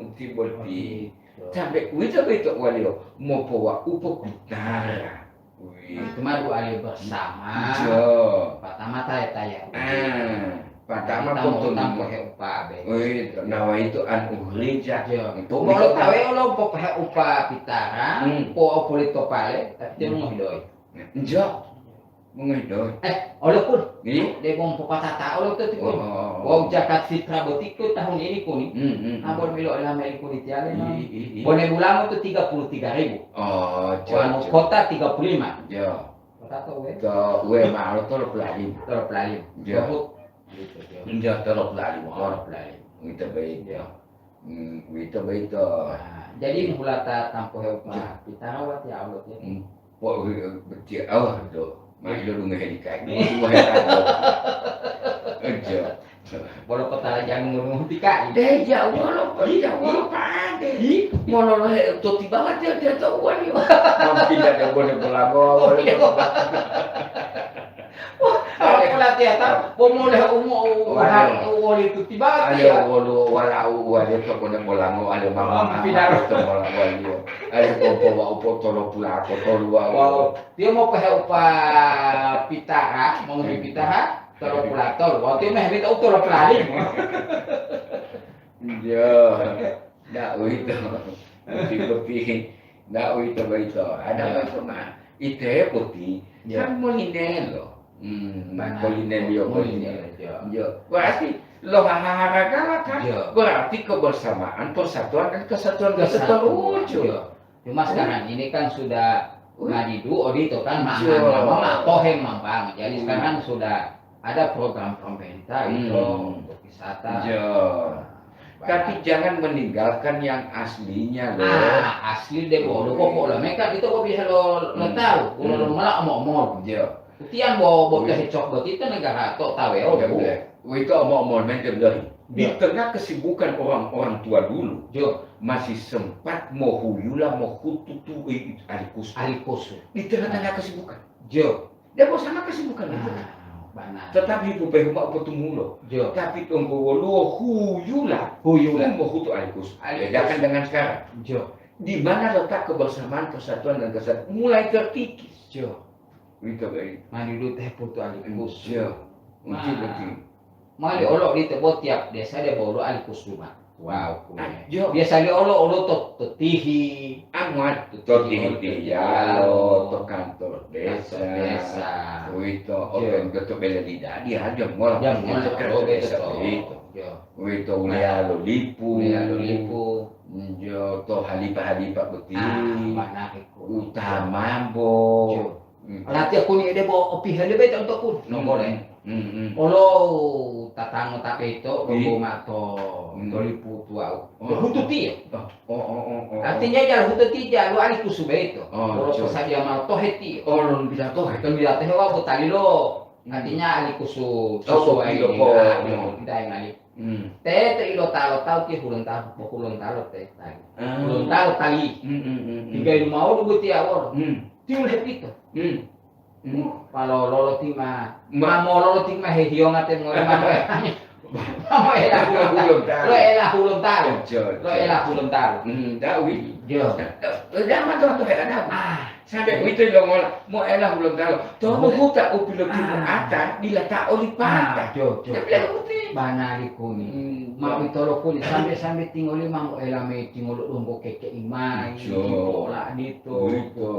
Uti boti. Sampai uwito boyito uwaliyo mopowa'upo pitara. Wih. Itu mah du'a bersama. Jo. Pertama taya-taya. Ah, pertama potong. Tanpa he upa be. Wih, nawa itu an uhrija. Jo. Itu bolo tawe lo popahe upa pitara, po opolito pale, tapi dia mau hidoi. Jo. Mengedo. Eh, olo pun. Iya. Dia mau popatata olo tuh, tuh. Oh. Wow, zakat fitrah boti ku tahun ini kuni. Hmm, hmm. Abon milo elameli kuni tiale. Iya, iya, iya. Bone bulamo tuh tiga puluh tiga ribu. Oh, jo, jo. Kota tiga puluh lima. Jo. Kota to we? To we ma olo tolo puluh lima. Tolo puluh lima. Jo. Tohut. Gitu, jo. Jo, tolo puluh lima. Tolo puluh lima. Gitu, baik. Jo. Hmm, uwito boyito. Nah, jadi hulata tampohe upa pitara watiya Allah ya. Hmm. Po, betul Allah do. Ma ilo dunga helikai. Dunga helikai. Aja. Bolo kota jangan ngomong tikai. Eh, ya Allah, ya Allah, pade. Molo lo he to tiba dia dia to uwan yo. Mungkin ada boleh belago. Oh, iya. Wah, apa Tiyata, bo mole umo u-, Waduh. u-, wolitu tibati Ayo ya. Wolu wala u-, wale to kone bolango, ale mama Mama mama pidaro. To bola waliyo. Ale pompo wa upo tolo pula ko tolu wa. Wow. Tiyo mo pehe upa pitara, mo Hmm. pitara, tolo pula tolu. Wow, tiyo meh mita u tolo pula limo. Iya. Ndak uwito. Boti-boti. Ndak uwito boyito. Ada Ya. boyito ma. Ite boti. Ya. Kan molinelo. Hmm, Benar. Molinelo, Molinelo, molinelo. Ya. Ya. Berarti lo haharagala kan? Ya. Berarti kebersamaan, persatuan dan kesatuan kita Kesatuan. Terwujud. Ya. Cuma Hmm. sekarang ini kan sudah Wih. Madidu odito kan, Iya. Mama, Mama, Tohe, Mambang. Jadi Hmm. sekarang sudah ada program pemerintah Hmm. itu untuk wisata. Iya. Nah, Tapi banyak. Jangan meninggalkan yang aslinya, loh. Ah, asli deh, bo. Lo kok, kok lo meka itu kok bisa lo, lo Hmm. tahu? Kalau lo Hmm. malah omong-omong. Iya. Tiang bo, bo Wih. Kehecok begitu negara kok tahu ya, Iya, oh. Betul. Wih, itu omong-omong, men, dia bilang, di Iya. tengah kesibukan orang-orang tua dulu, Iya. masih sempat mohuyula, mohututu, eh, alikusu. Alikusu. Di tengah-tengah kesibukan. Jo. Dia bosan apa sih bukan itu? Ah, benar. Tetapi ibu pehuma apa tumulo. Jo. Tapi tonggo woluwo huyula. Huyula. Humo hutu alikus. Alikus. Bedakan dengan sekarang. Jo. Di mana letak kebersamaan, persatuan dan kesatuan mulai terkikis. Jo. Itu baik. Mani lu teh putu alikus. Jo. Mungkin, Nah. mungkin. Mali olo odito bo tiap desa dia bolo alikus luma. Wow, Ah, kule. Jo. Biasa li olo, olo to, to tihi. Amuat to To tihi, tihi, tihi, tihi, yalo, yalo. To kantor desa. Kantor desa. Uwito, Jo. Open to bele lida, dia jam mola. Jam mola, Itu kantor oh, desa betul. Uwito. Jo. Uwito, Nah. Ulialo lipu. Ulialo lipu. Jo, to halipa-halipa boti. Ah, mana iku. Utamambo. Jo. Hmm. Latiya kuni ede bo opihaliyo beta unto kun, Hmm. nonggole. Hmm, hmm. Olo tatango ta beto, Ih. Donggo mato, Hmm. Tolipu tuwa'u. Oh. Hututiyo. Oh, oh, oh, oh, oh. Artinya jalo hututiyo, jalo alikusu beto. Oh, Olo jo. Posadiya mao tohe tiyo. Oh, lon bila tohe. Lon bila tohe wa botali lo. Hmm. Artinya alikusu Oh, sesuai kopilo dengan po. Nah, tidak yang lain. Hmm. Teto ilotalo tawu ti hulontalo, bo hulontalo te tali. Ah. Hulontalo tali. Hmm, hmm, hmm, hmm. Tiga ilmu mau dugu tiya wolo. Hmm. Tiwul hepito. Hmm. Hmm. Palololo ti ma, Ma- ma mololo ti ma hehiyonga te ngore ma. Ma ela hulontalo. Hulontalo. Lo ela hulontalo. Betul, Lo betul. Ela hulontalo. Hmm, dawi. Jo. Udah ma to to hela dawi. Ah. Sampai uwito longola, moela hulontalo. Tonu huta u pilotimu'ata, Ah. Dila ta olipata. Ah, jo, jo. Dia bilang begitu. Banari kuni. Hmm, Ma jo. Uwitolo kuni, sambe-sambe tingoli ma moela mayi tingolo donggo keke'i mayi, Jo. Pola dito. Uwito.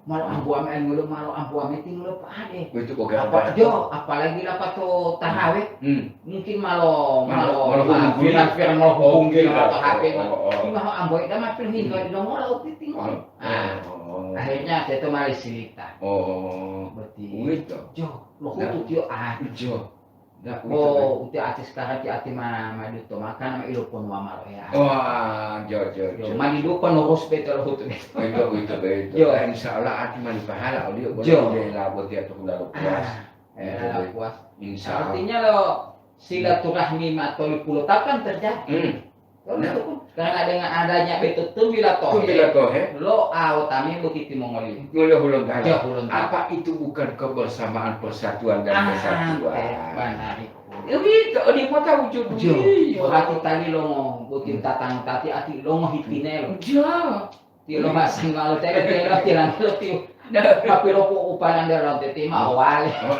Malo ambuwa mayi ngolo, malo ambuwa mayi tingolo pa'ade. Uwito boga Apa, apa. Jo, apalagi lapato tarawih. Hmm. Mungkin malo, Malo, malo, malo ma hubungi. Viral-viral malo hubungi Hubungi, atau oh, H P oh, ma. Oh, oh. Ti ma ambo'o dama pilohinto Hmm. Longola u titingo. Oh, Ah, oh, oh. Akhirnya teto mali silita. Oh, Boti. Uwito. Jo, lo Nah. Hutu tiyo ati. Jo. Nah, Bo, uwito, uti ati sekarang ti ati ma, ma duto makan ma ilo ponu wa malo ya. Wah, jo, jo, Jo, jo. Mali dupa no rus beto lo Hutu beto. Beto, beto, beto. Jo. Nah, insya Allah ati mali pahala oliyo boleh Jo. Lela boti atau hula lo puas. Ah, Beto, lela beto. Puas. Insya Allah. Artinya lo silaturahmi ma toli pulo tapan terjadi. Hmm. Betul, Nah. Betul. Karena dengan adanya beto tumbila tohe, Tumbila tohe. Lo awo tami bukiti mongoli. Ngolo hulontalo. Jo, hulontalo. Apa itu bukan kebersamaan, persatuan dan Ah, kesatuan? Teh, banari. Ya, gitu, di kota wujud Jo, dunia. Berarti tali longo, buti Hmm. Tatang tati ati longo hitinelo. Jo. Ti lo masang ngalo tele, tele, tilang lo tiu. Nah. Tapi lo po upanan de lo teti ma wale. Oh,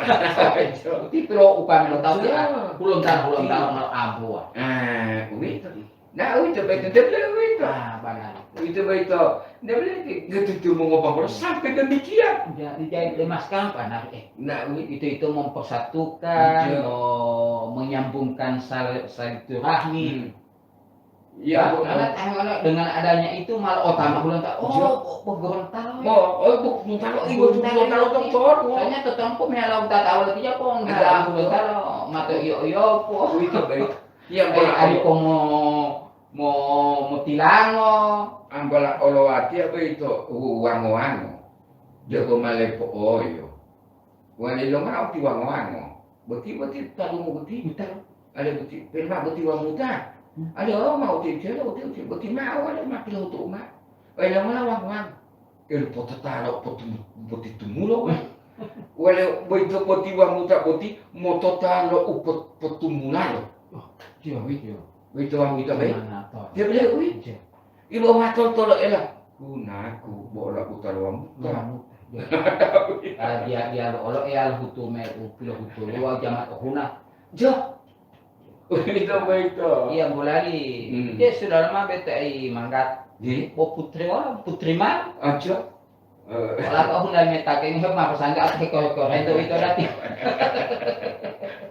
jo. Ti lo upami lo tau ti Jo. Hulontalo, hulontalo Jo. Mal abua. Ah, uwito. Nah, uwito boyito, nte bele uwito. Ah, banari. Uwito boyito, nte bele ti, ngetutu mongopamolo sampai demikian. Jadi, jadi, lemas kampa, nah, eh. Nah, uwito. Itu, itu mempersatukan, Iya. Lo, menyambungkan sal-, silaturahmi. Hmm. Ya, Nah, Bu. Karena, eh, mana, dengan adanya itu malah utama Hulontalo. Oh, Iya. Bo-, Bo Gorontalo, ya. Mo, oh, Bu, Gorontalo, iya, Gorontalo, Gorontalo, iya. Dokter. Soalnya tetempo mihalalu tatawa lagi, ya, kok Ada mihalalu apa? Gorontalo, mato iyo-iyo, po. Uwito boyito. Iya, Eh, bola ari Allah. Ko mo, mo, mo tilango. Ambola olo watiya boyito u-, wango-wango. Debo malepo oyo. Wali lomao ti wango-wango. Boti, boti talumu boti. Betul. Ada boti, pelma boti wanguta. Hmm. Ada orang mau ti tiada boti, boti, boti mau ada mati lo tu uma. Wali lomao wango-wango. Elu potatalo potum-, boti tumulo, wah. Wale boyito boti wamuta boti motota lo u pot-, potumulalo. Oh, iya, iya. Boyito wamuta bai. Iya, iya. Dia beliau, ui. Iya. Ibo matol tolo ela. Gunaku bola utalo wamuta. Wamuta, iya. Ah, dia, dia lo olo ya lo hutu me u pilo hutu lo jama huna. Jo. Boyito, boyito. Iya, mulali. Hmm. Dia sudah lama bete ai manggat. Di? Bo putri, wah, putri man. Aja. Eh. Wala ko huna me take ngehe ma pasangga atau heko-heko rento itu dati.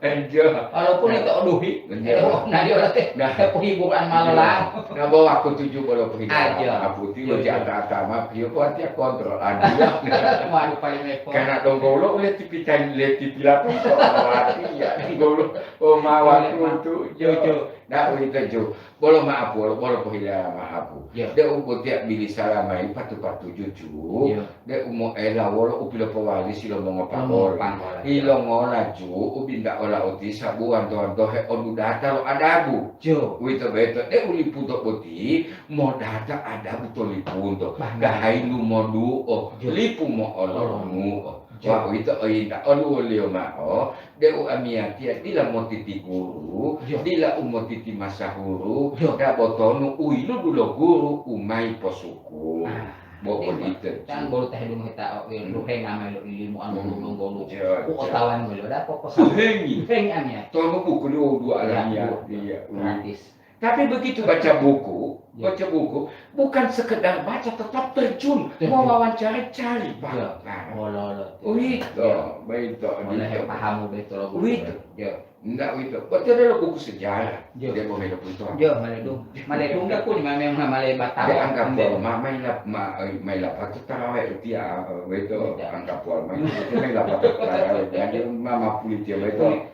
Enjo. Walaupun itu oduhi. Enjo. Eh, oh, nah, dia olah teh. Nah. Teh penghiburan malam. Nah, bawa aku tuju bolo penghiburan. Aja. Aputi lo jata atama, pio ko hati kontrol. Aduh. Waduh, paling repot. Karena donggolo oleh tipitan, le tipilapan kok awati ya. Donggolo, oh, mawatu tu. Jo, jo. Nah, uwito ju. Bolo ma'apu, bolo, bolo pohila ma'apu. Iya. De u botiya bili salamayi patu-patuju ju. Iya. De u moela wolo u pilopowali si lo mongopamola. Mongopamola, iya. Ilongola ju u binta ola oti sabu wanto-wanto heodudata lo adabu. Jo. Uwito boyito, de u liputo boti modata adabu to lipunto. Bahkan. Dahayi lumoduo, jo, lipu mo'olomuo. Jo. Wa uwito oyinta oluwoliyo ma'o, De'u amiyatiya dila motiti guru, yo, dila u motiti masahuru, yo, dabo tonu u yiludu lo guru u mayi posuku. Ah, bo odito. Kan bolo tahe dungohe ta o, hmm, duhenga mayi lo ilimu anu, hmm, dunggolu. Yo, u otawan mayi lo dapo posa. Duhengi. Duhengi amiyatiya. Tonu buku li o dua alamiya. Iya, iya. Gratis. Tapi begitu baca buku, ya, baca buku, bukan sekedar baca, tetap terjun, terjun, mewawancari-cari, Pak. Ya. Nah. Olo-olo. Uwito, ya, baito, oleh uwito. Pahamu betul, Bu. Uwito. Ya. Ndak uwito. Baca dulu buku sejarah. Ya. Dia mau main buku. Ya, maledung. Maledung dah pun, memang male Batam. Dia anggap bahwa ma-, main lap-, ma-, eh, main lapak itu tarawih, dia, eh, itu, ya, anggap bahwa main, itu main lapak tarawih. Jadi, mama pulit dia, baito. Pulit.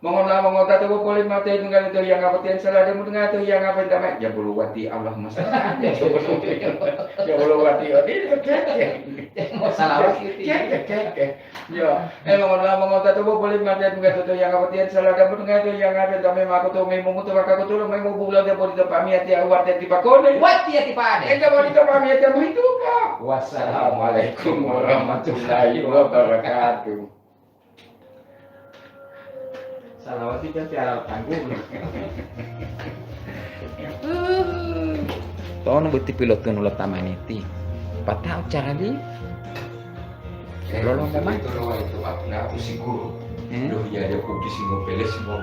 Mongola mongotata popoli mate tunggal to hiyanga botiyan salada mudunga to hiyanga bentama, jabulu wati Allah masalahan. Jabulu wati odi keke. Masalah keke, keke. Yo, eh, mongola mongotata popoli mate tunggal to hiyanga botiyan salada mudunga to hiyanga bentama mako to memu mutu maka ko tulung memu bulan to poli to pamiyati awate tipakone. Wati ya tipade. Enta poli to pamiyati muhitupa. Wassalamualaikum warahmatullahi wabarakatuh. Salawati kan tiara tanggung. Tono boti pilotunu lo tamaniti. Pata'o cara li. Eh, lolo itu, memang. Itu lo itu, Pak. Nah, aku si guru. Hmm? Loh, iya, dia kopi si ngopele si mau.